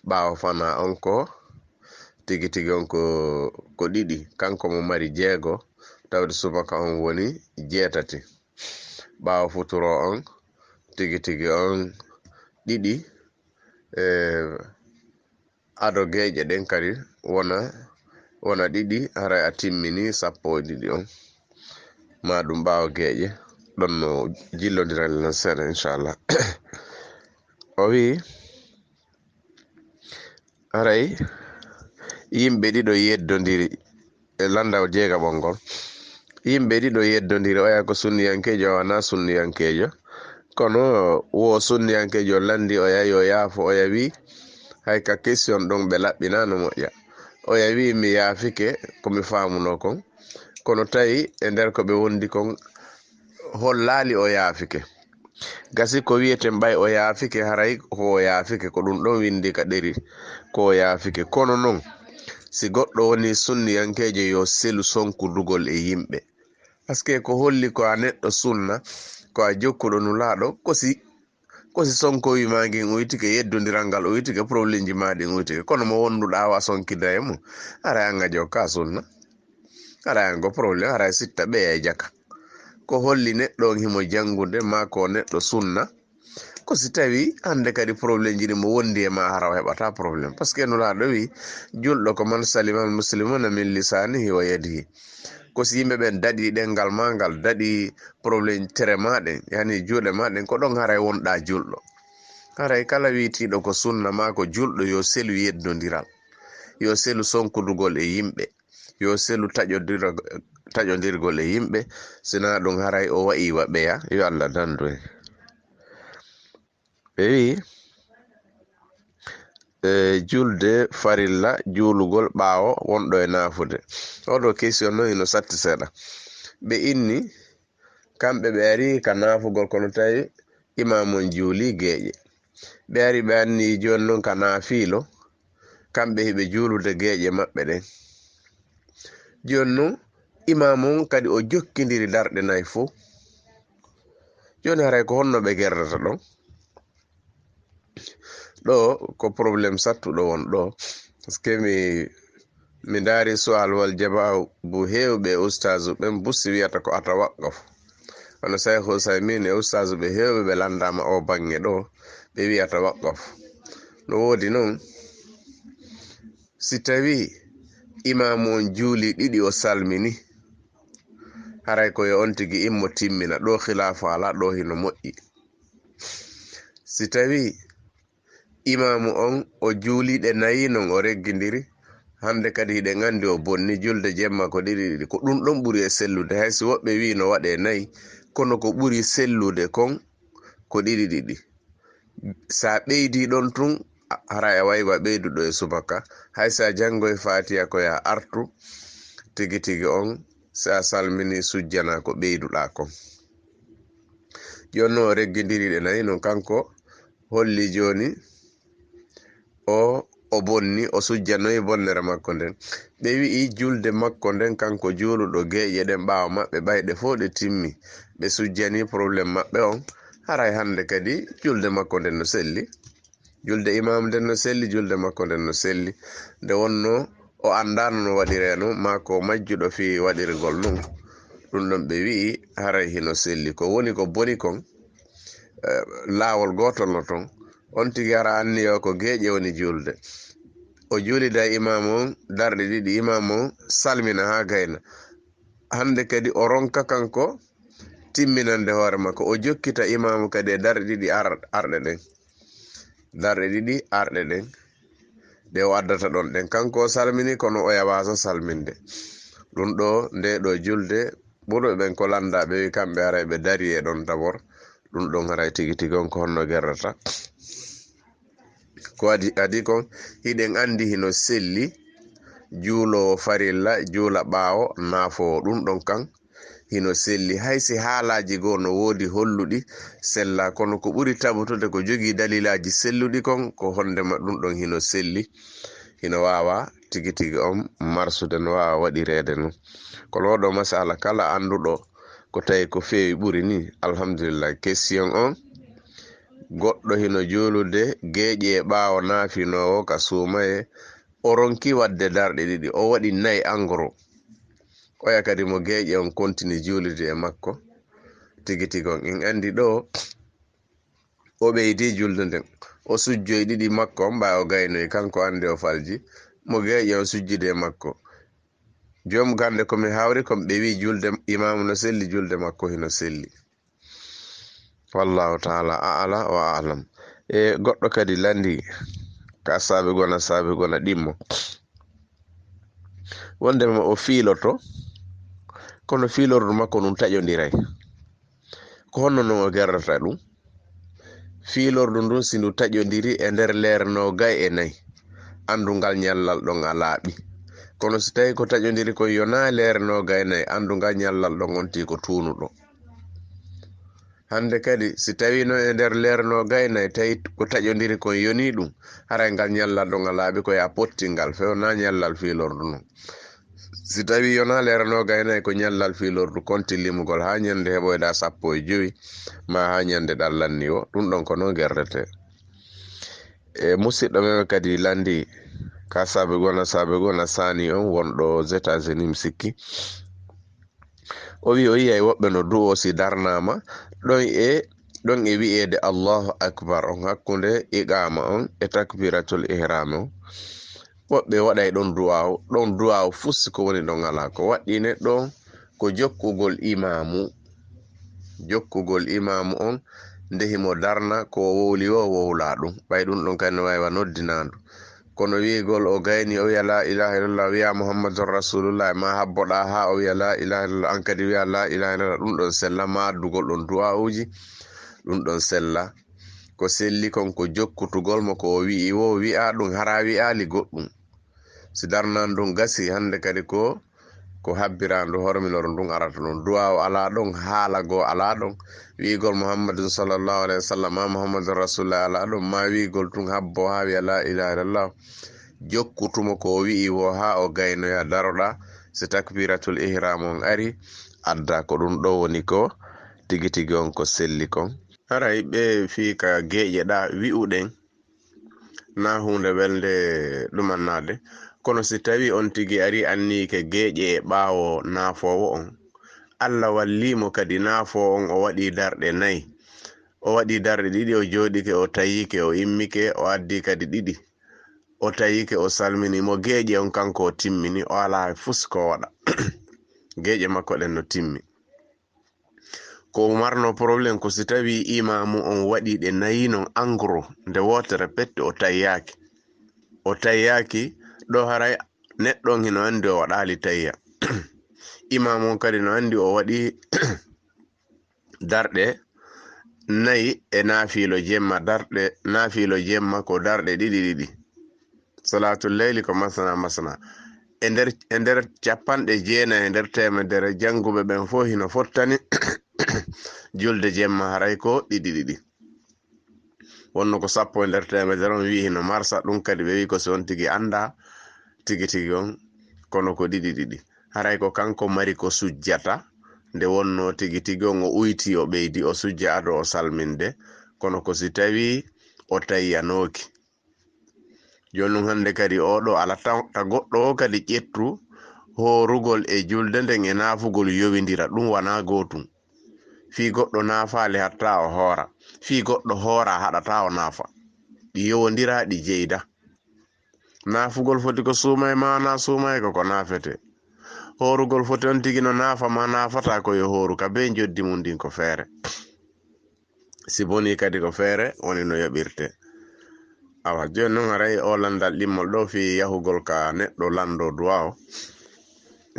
ɓaawo fana on ko tigi tigi on ko, ko ɗiɗi. Kanko mo mari jeego, tawde subaka on woni jeetati. Ɓaawo futuro on, tigi tigi on ɗiɗi. E, ado geeƴe ɗen kadi wona, wona ɗiɗi, haray a timmini sappo e ɗiɗi on. Ma ɗum ɓaawo geeƴe, ɗon no jillondiral lan seeɗa, inchallah. O wi'i, haray yimɓe ɗiɗo yeddondiri e lannda o jeegaɓol ngol. Yimɓe ɗiɗo yeddondiri, oya ko sunniyankeejo, o wanaa sunniyankeejo. Kono wo sunniyankeejo lanndi oya yo yaafo, oya wi'i, hay ka question ɗon ɓe laɓɓinaa no moƴƴa. Oya wi'i, mi yaafike ko mi faamunoo kon. Kono tawi e nder ko ɓe wondi kon, hollaali o yaafike. Gasi ko wi'eten ɓay o yaafike, haray ko o yaafike, ko ɗum ɗon winndi ka ɗeri, ko o yaafike. Kono non, si goɗɗo woni sunniyankeejo, yo selu sonkudugol e yimɓe. Parce que ko holli ko a neɗɗo sunna, ko a jokkuɗo Nulaaɗo, ko si, ko si sonkowi ma ngin uytike, yeddondiral ngal uytike, problemji ma ɗin uytike. Kono mo wonduɗaa wa sonkida e mum, haray an a jokka sunna. Haray an ko problème, haray sitta ɓeya e jaka. Ko holli neɗɗo on himo janngude, maa ko neɗɗo sunna. Ko si tawi hannde kadi problemji ɗin mo wondi e ma, hara o heɓata problème. Parce que Nulaaɗo wi, julɗo ko man salimal muslimuna min lisanihi wa yadihi. Ko si yimɓe ɓen daɗi ɗenngal ma ngal, daɗi problème tere ma ɗen, yani juuɗe ma ɗen, ko ɗon haray wonɗa julɗo. Haray kala wi'itiiɗo ko sunna maa ko julɗo, yo selu yeddondiral, yo selu sonkudugol e yimɓe, yo selu taƴodira-, taƴondirgol e yimɓe, sinaa ɗum haray o wa'i wa ɓeya, yo Allah dandu en. Ɓe wi'i, e, julde farilla, juulugol ɓaawo wonɗo e naafude. Oɗo question non hino satti seeɗa. Ɓe inni, kamɓe ɓe ari ka naafugol, kono tawi imaamu on juuli geeƴe. Ɓe ari ɓe anni jooni non ka naafiilo, kamɓe hiɓe juulude geeƴe maɓɓe ɗen. Jooni non, imaamu on kadi o jokkindiri darɗe nayi fow. Jooni haray ko honno ɓe gerdata ɗon? Ɗo ko problème sattuɗo won ɗo. Parce que mi, mi ndaari su'al wal jawaabu heewɓe ustaazu ɓen busi wi'ata ko atawaqqaf. Wano Shaykh Usaymin e ustaazu ɓe heewɓe ɓe lanndaama o baŋŋe ɗo, ɓe wi'ata waqqaf. No woodi non, si tawi imaamu on juuli ɗiɗi o salmini, haray ko yo on tigi immo timmina, ɗo khilaafu alaa, ɗo hino moƴƴi. Si tawi imaamu on o juuli ɗe nayi non o reggindiri, hannde kadi hiɗen anndi o bonni julde jemma ko ɗiɗi ɗiɗi. Ko ɗum ɗon ɓuri e sellude, hay si woɓɓe wi'i no waɗe nayi, kono ko ɓuri sellude kon ko ɗiɗi ɗiɗi. Sa ɓeydi ɗon tun, a-, hara a wawi wa ɓeyduɗo e subaka. Hay sa janngoy Fatiha ko ya artu, tigi tigi on, sa salmini sujjana ko ɓeyduɗa kon. Jooni non o reggindiri ɗe nayi non kanko holli jooni o, o bonni, o sujjanoyi bonnere makko nden. Ɓe wi'i julde makko nden, kanko juuluɗo geeƴe ɗen ɓaawo maɓɓe, ɓay ɗe fow ɗe timmi, ɓe sujjani problème maɓɓe on, haray hannde kadi julde makko nden no selli. Julde imaamu nden no selli, julde makko nden no selli. Nde wonno o anndaano no waɗiree non, maa ko majjuɗo fii waɗirgol non. Ɗum ɗon ɓe wi'i haray hino selli. Ko woni ko boni kon, eh, laawol gootol no ton. On tigi hara anniya o ko geeƴe woni juulde. O juulida e imaamu on darɗe ɗiɗi, imaamu on salmina haa gayna. Hannde kadi o ronka kanko timminande hoore makko. O jokkita imaamu kadi e darɗe ɗiɗi ar-, arɗe ɗen. Darɗe ɗiɗi arɗe ɗen. Ɗe o addata ɗon ɗen. Kanko o salmini, kono o yawaasa salminde. Ɗum ɗo, nde ɗo julde, ɓurɓe ɓen ko lannda, ɓe wi kamɓe haray ɓe dari e ɗon dabor. Ɗum ɗon haray tigi tigi on ko honno gerrata? Ko adi, adi kon, hiɗen anndi hino selli juuloowo farilla juula ɓaawo naafoowo. Ɗum ɗon kan hino selli, hay si haalaaji goo no woodi holluɗi sella, kono ko ɓuri tabutude ko jogii dalilaaji selluɗi kon, ko honndema ɗum ɗon hino selli, hino waawa tigi tigi on marsude, no waawa waɗireede non. Kono oo ɗoo masala kala annduɗo ko tawi ko feewi ɓuri ni, alhamdulillah. Question on, goɗɗo hino juulude geeƴe e ɓaawo naafinoowo ka suumaye, o ronki waɗde darɗe ɗiɗi, o waɗi nayi en gros. Oya kadi mo geeƴe on kontini juulude e makko. Tigi tigi on, en anndi ɗoo, o ɓeydi julde nden. O sujjoyi ɗiɗi makko on, ɓay o gaynoyi, kanko anndi o falji. Mo geeƴe on sujjude e makko. Joom gannde ko mi hawri kon ɓe wi julde, imaamu no selli, julde makko hino selli. Wallahu taala a'la wa a'lam. E goɗɗo kadi lanndi ka saabe gona, saabe gona ɗimmo. Wondema o fiiloto, kono fiilordu makko ndun taƴondiray. Ko honno non o gerrata ɗum? Fiilordu ndun, si ndu taƴondiri e nder leere noogay e nayi, anndu ngal ñallal ɗon a laaɓi. Kono si tawi ko taƴondiri kon yonaa leere noogay e nayi, anndu ngal ñallal ɗon on tii ko tuunuɗo. Hannde kadi, si tawii no e nder leere noogay e nayi, tawi ko taƴondiri kon yonii ɗum, haray ngal ñallal ɗon a laaɓi, ko ya pottingal few, naa ñallal fiilordu non. Si tawii yonaa leere noogay e nayi, ko ñallal fiilordu, konti limugol haa ñande heɓoyɗaa sappo e jowi, maa haa ñande ɗan lanni woo, ɗum ɗon ko non gerretee. E musidɗo men kadi lanndi ka saabe gona, saabe gona saani on wonɗo États-Unis, mi sikki. O wi o yiyay woɓɓe no du'oo si darnaama ɗon e, ɗon e wi'eede Allahu Akbar on hakkunde iqaama on e takbiratul ihram on. Woɓɓe waɗay ɗon du'aawu, ɗon du'aawu fuu si ko woni ɗon alaa. Ko waɗɗii neɗɗo on ko jokkugol imaamu. Jokkugol imaamu on nde himo darna ko o wowli woo, wowlaa ɗum. Ɓay ɗum ɗon kadi no waawi wa noddinaandu. Kono wi'igol o gayni o wi'a laa ilaaha illallah, wi'a Muhammadun Rasulullah, ma habboɗaa haa o wi'a laa ilaaha illallah, an kadi wi'a laa ilaaha illallah, ɗum ɗon sella, ma addugol ɗon du'aa'uuji, ɗum ɗon sella. Ko selli kon ko jokkutugol mo ko o wi'i woo, wi'a ɗum, hara wi'aali goɗɗum. Si darnaan ɗum gasi, hannde kadi ko, ko habbiraandu horminor ndun arata ɗon. Du'aawu alaa ɗon, haala goo alaa ɗon. Wi'igol Muhammadun sallallahu alayhi wa sallam, ma Muhammadun Rasulullah alaa ɗon, ma wi'igol tun habbo haa wi'a laa ilaaha illallah. Jokkutumo ko o wi'i woo haa o gaynoya daroɗaa. Si takbiratul ihram on ari, adda ko ɗum ɗo woni ko tigi tigi on ko selli kon. Haray ɓe fii ka geeƴe ɗaa wi'uɗen, na huunde welde ɗumannaade. Kono si tawii on tigi ari anniike geeƴe e ɓaawo naafoowo on, Alla wallii mo kadi naafoowo on o waɗii darɗe nay. O waɗii darɗe ɗiɗi, o jooɗike, o tayyike, o immike, o addii kadi ɗiɗi. O tayyike, o salmini mo geeƴe on, kanko o timmini, o alaa hay fus ko o waɗa. Geeƴe makko ɗen no timmi. Ko marno problème ko si tawii imaamu on waɗii ɗe nayi non en gros, nde wootere pette o tayyaaki. O tayyaaki, ɗo haray neɗɗo on hino anndi o waɗaali tayya. Imaamu on kadi no anndi o waɗii darɗe nayi e naafiilo jemma, darɗe naafiilo jemma ko darɗe ɗiɗi ɗiɗi. Salaatul leyli ko masana masana. E nder, e nder capanɗe jeenayi e nder teemedere, jannguɓe ɓen fof hino fottani julde jemma haray ko ɗiɗi ɗiɗi. Wonno ko sappo e nder teemedere on wi'i hino marsa, ɗum kadi ɓe wi'i ko si on tigi anndaa tigi tigi on, kono ko ɗiɗi ɗiɗi. Haray ko kanko mari ko sujjata, nde wonno tigi tigi on o uyti, o ɓeydi, o sujja ado o salminde, kono ko si tawii o tayyanooki. Jooni ɗum hannde kadi oo ɗoo ala ta, ta goɗɗo oo kadi ƴettu hoorugol e julde nden e naafugol yowindira, ɗum wanaa gootum. Fii goɗɗo naafaali hatta o hoora, fii goɗɗo hoora haɗata o naafa. Ɗi yowondira, ɗi jeyda. Naafugol foti ko suumay, ma wanaa suumay ko ko naafete. Hoorugol foti on tigi no naafa, ma naafata ko yo hooru, ka bee njoddi mum ndin ko feere. Si bonii kadi ko feere woni no yoɓirte. Awa, jooni non haray oo lanndal ɗimmol ɗoo fii yahugol ka neɗɗo lanndoo duwaawo.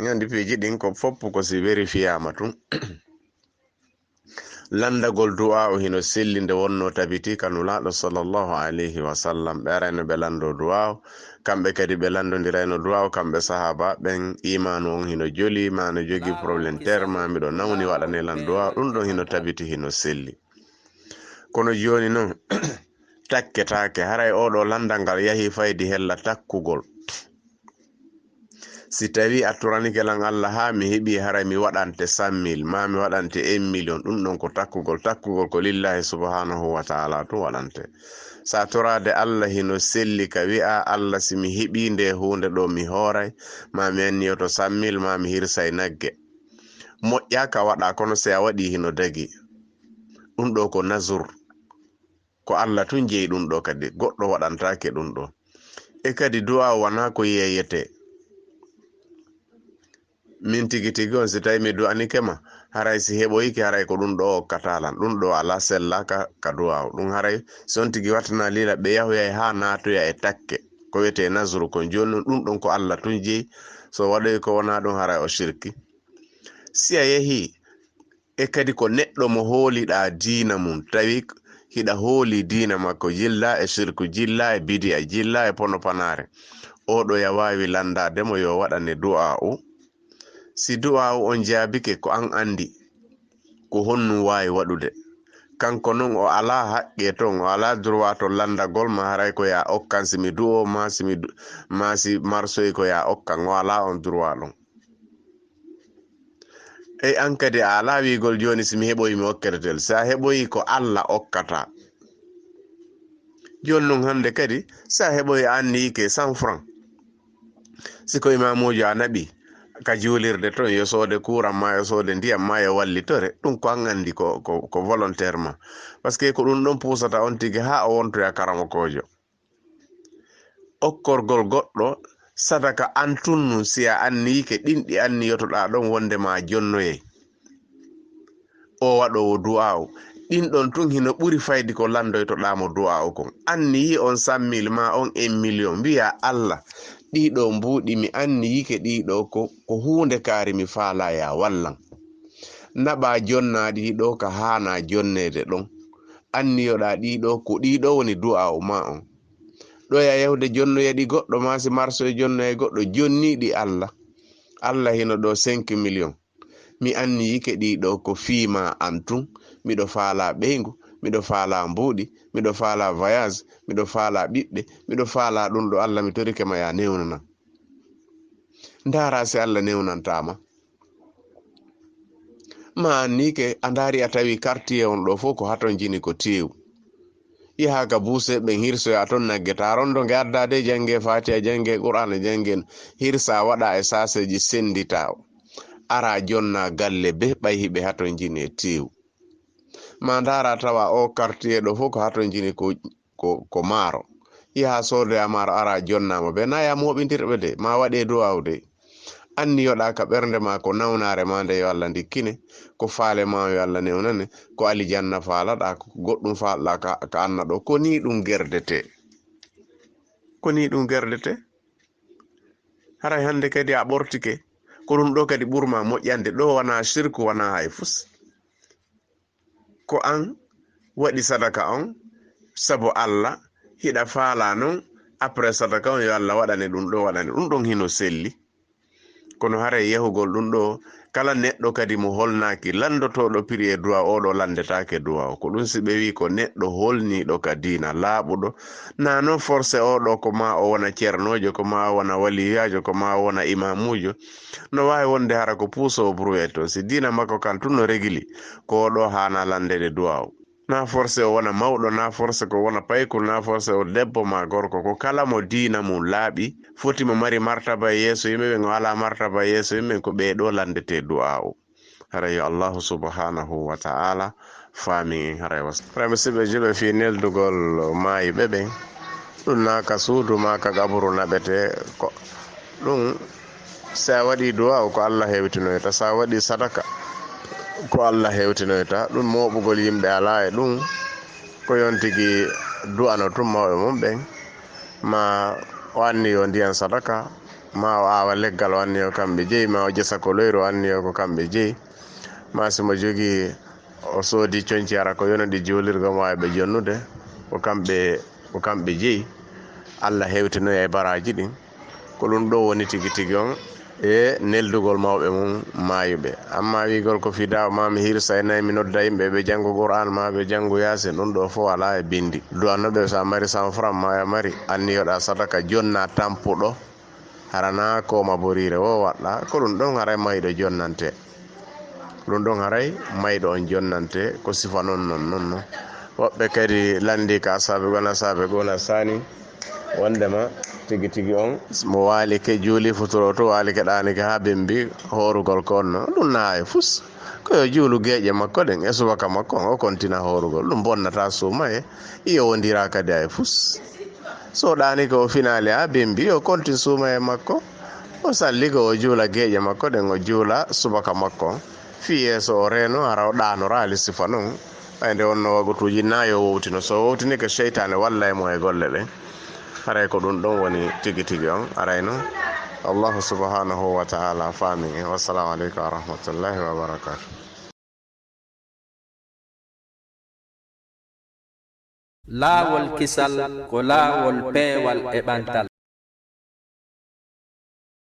Nganndi piiji ɗin ko foppu ko si vérifiyaama tun. Lanndagol du'aa'u hino selli nde wonnoo tabiti ka Nulaaɗo sallallahu alayhi wa sallam. Ɓe arayno ɓe lanndoo du'aa'u, kamɓe kadi ɓe lanndondirayno du'aa'u, kamɓe sahaaba ɓen, iimaanu on hino joli, ma no jogii problème terre, ma miɗo nawni waɗane lan du'aa'u, ɗun ɗon hino tabiti, hino selli. Kono jooni non, takketaake, haray oo ɗoo lanndal ngal yahii faydi hella takkugol. Si tawii a toranike lan Alla haa mi heɓii, haray mi waɗante cent mille, maa mi waɗante un million, ɗun ɗon ko takkugol. Takkugol ko lillahi subhanahu wa ta'ala tun waɗante. Sa toraade Alla hino selli ka wi'aa, Alla, si mi heɓii ndee huunde ɗoo mi hooray, maa mi anniyoto cent mille, maa mi hirsay nagge. Moƴƴaa ka waɗaa, kono si a waɗii hino dagii. Ɗun ɗoo ko nazur. Ko Alla tun jeyi ɗun ɗoo kadi, goɗɗo waɗantaake ɗun ɗoo. E kadi du'aa'u wanaa ko yeeyetee. Min tigi tigi on, si tawii mi du'anike ma, haray si heɓoyike, haray ko ɗun ɗoo okkataa lan. Ɗun ɗoo alaa sellaaka ka du'aa'u. Ɗun haray si on tigi wattanaa liila, ɓe yahoyay haa naatoya e takke. Ko wi'etee nazru kon. Jooni non, ɗun ɗon ko Alla tun jeyi. So waɗoyi ko wanaa ɗun, haray o shirki. Si a yehii, e kadi ko neɗɗo mo hooliɗaa diina mun, tawi hiɗa hoolii diina makko, jillaa e sirku, jillaa e bidi'a, jillaa e pono panaare, oo ɗoo ya waawi lanndaade mo yo waɗane du'aa'u. Si du'aa'u on jaabike, ko an anndi ko honnun waawi waɗude. Kanko non o alaa haqqee ton, o alaa droit to lanndagol ma, haray ko ya okkan si mi du'oo, maa si mi du-, maa si marsoyi ko ya okkan, o alaa on droit ɗon. Ey, an kadi a alaa wi'ugol jooni si mi heɓoyi mi okkete tel. Si a heɓoyi ko Alla okkata. Jooni non hannde kadi, si a heɓoyi a anniyike cent francs. Si ko imaamuujo a naɓi ka juulirde ton, yo soode kuuran maa, yo soode ndiyan maa, yo wallitore, ɗun ko an anndi ko, ko, ko volontairement. Parce que ko ɗun ɗon puusata on tigi haa o wontoya karamokoojo. Okkorgol goɗɗo sadaka an tun nun, si a anniyike ɗin ɗi anniyotoɗaa ɗon wonde ma jonnoyay. O waɗoowo du'aa'u, ɗin ɗon tun hino ɓuri faydi ko lanndoytoɗaa mo du'aa'u kon. Anniyii on cent mille maa on un million, wi'aa, Alla, ɗii ɗoo mbuuɗi mi anniyike ɗii ɗoo ko, ko huunde kaari mi faalaa ya wallan. Naɓaa jonnaa ɗii ɗoo ka haanaa jonneede ɗon. Anniyoɗaa ɗii ɗoo, ko ɗii ɗoo woni du'aa'u maa on. Ɗoya yahude jonnoya ɗi goɗɗo, maa si marsoye jonnoya goɗɗo, jonnii ɗi Alla. Alla hino ɗoo cinq millions. Mi anniyike ɗii ɗoo ko fii maa an tun. Miɗo faalaa ɓeyngu, miɗo faalaa mbuuɗi, miɗo faalaa voyage, miɗo faalaa ɓiɓɓe, miɗo faalaa ɗun ɗoo. Alla, mi torike ma yaa newnanam. Ndaaraa si Alla newnantaa ma. Ma anniyike, a ndaari a tawi quartier on ɗoo fow ko hatonjini ko teewu. Yahaa ka buuse ɓen hirsoyaa ton nagge, taa rondo nge addaa de, janngee Faatiha, janngee Qur'aana, janngee, hirsaa waɗaa e saaseeji sennditaa. Araa jonnaa galle bee ɓay hiɓe hatonjini e teewu. Ma ndaaraa tawa oo quartier ɗoo fow ko hatonjini ko, ko, ko maaro. Yahaa soodoyaa maaro, araa jonnaa mo bee, naa yaa mooɓindirɓe de, ma waɗee du'aawu de. Anniyoɗaa ka ɓernde maa ko nawnaare maa nde yo Alla ndikkine, ko faale maa yo Alla newnane, ko alijanna faalaɗaa, ko goɗɗun faalaɗaa ka, ka anna ɗoo. Ko nii ɗun gerdetee. Ko nii ɗun gerdetee. Haray hannde kadi a ɓortike. Ko ɗun ɗoo kadi ɓurmaa moƴƴande. Ɗoo wanaa sirku, wanaa hay fus. Ko an waɗi sadaka on sabu Alla, hiɗa faalaa non, après sadaka on yo Alla waɗane ɗun ɗoo, waɗane ɗun ɗon hino selli. Kono haray yahugol ɗun ɗoo, kala neɗɗo kadi mo holnaaki lanndotooɗo piri e du'aawu, oo ɗoo lanndetaake du'aawu. Ko ɗun si ɓe wi'i ko neɗɗo holniiɗo ka diina laaɓuɗo, naa non forcé oo ɗoo ko maa o wona cernoojo, ko maa o wona waliyaajo, ko maa o wona imaamuujo. No waawi wonde hara ko puusoowo brouette on. Si diina makko kan tun no regili, ko oo ɗoo haanaa lanndeede du'aawu. Naa forcé o wona mawɗo, naa forcé ko wona paykuru, naa forcé o debbo maa gorko. Ko kala mo diina mun laaɓi, foti mo mari martaba e yeeso yimɓe ɓen, o alaa martaba e yeeso yimɓe ɓen, ko ɓee ɗoo lanndetee du'aawu. Haray yo Allahu subhanahu wa ta'ala faamin en, haray was-, haray musidɓe julɓe, fii neldugol maayuɓe ɓen, ɗun naa ka suudu maa ka qaburu naɓetee ko ɗun. Si a waɗii du'aawu, ko Alla hewtinoyta. Si a waɗii sadaka, ko Alla hewtinoyta. Ɗun mooɓugol yimɓe alaa e ɗun. Ko yo on tigi du'ano tun mawɓe mun ɓen, maa o anniyo ndiyan sadaka, Ma o aawa leggal, o anniyo kamɓe jeyi. Ma o ƴesa ko loyru, o anniyo ko kamɓe jeyi. Ma si mo jogii, o soodi conci, hara ko yonodi juulirgo mo waawi ɓe jonnude, ko kamɓe, ko kamɓe jeyi. Allah hewtinoya e baraaji ɗin. Ko ɗum ɗo woni tigi tigi on e neldugol mawɓe mum maayuɓe. Amma wiigol ko fidaa, ma mi hirsa e nayi, mi nodda yimɓe ɓe janngu Qur'an, ma ɓe janngu Yaasin, ɗum ɗo fof alaa e binndi. Du'anno ɓe, so a mari cent francs, ma a mari, anniyoɗaa sadaka, jonna tampuɗo, hara na kooma boriire wo waɗɗa, ko ɗum ɗon haray mayɗo jonnante. Ko ɗum ɗon haray mayɗo on jonnante, ko sifa non, non, non, non. Woɓɓe kadi lanndii ka asaabe goo, asaabe goo na saani, wonndema tigi tigi on mo waalike, juuli futuro to, waalike ɗaanike haa bembi hoorugol ko on no. Ɗum na e fus. Ko yo juulu geeƴe makko ɗen e subaka makko on, o kontina hoorugol. Ɗum bonnataa suumaye, iyo wondiraa kadi e fus. So ɗaanike o finaali haa bembi, o kontin suumaye makko. O salli ko o juula geeƴe makko ɗen, o juula subaka makko on. Fii yeeso o reeno, hara o ɗaanoraali sifa non. Ɓay nde wonno wagutuuji na yo wowtino. So wowtinike, seytaane wallay mo e golle ɗen. Haray ko ɗum ɗon woni tigi tigi on. Aray non, Allahu subhanahu wa ta'ala faami. Wassalamu aleykum wa rahmatullahi wa barakatuh. Laawol kisal ko laawol peewal e ɓantal.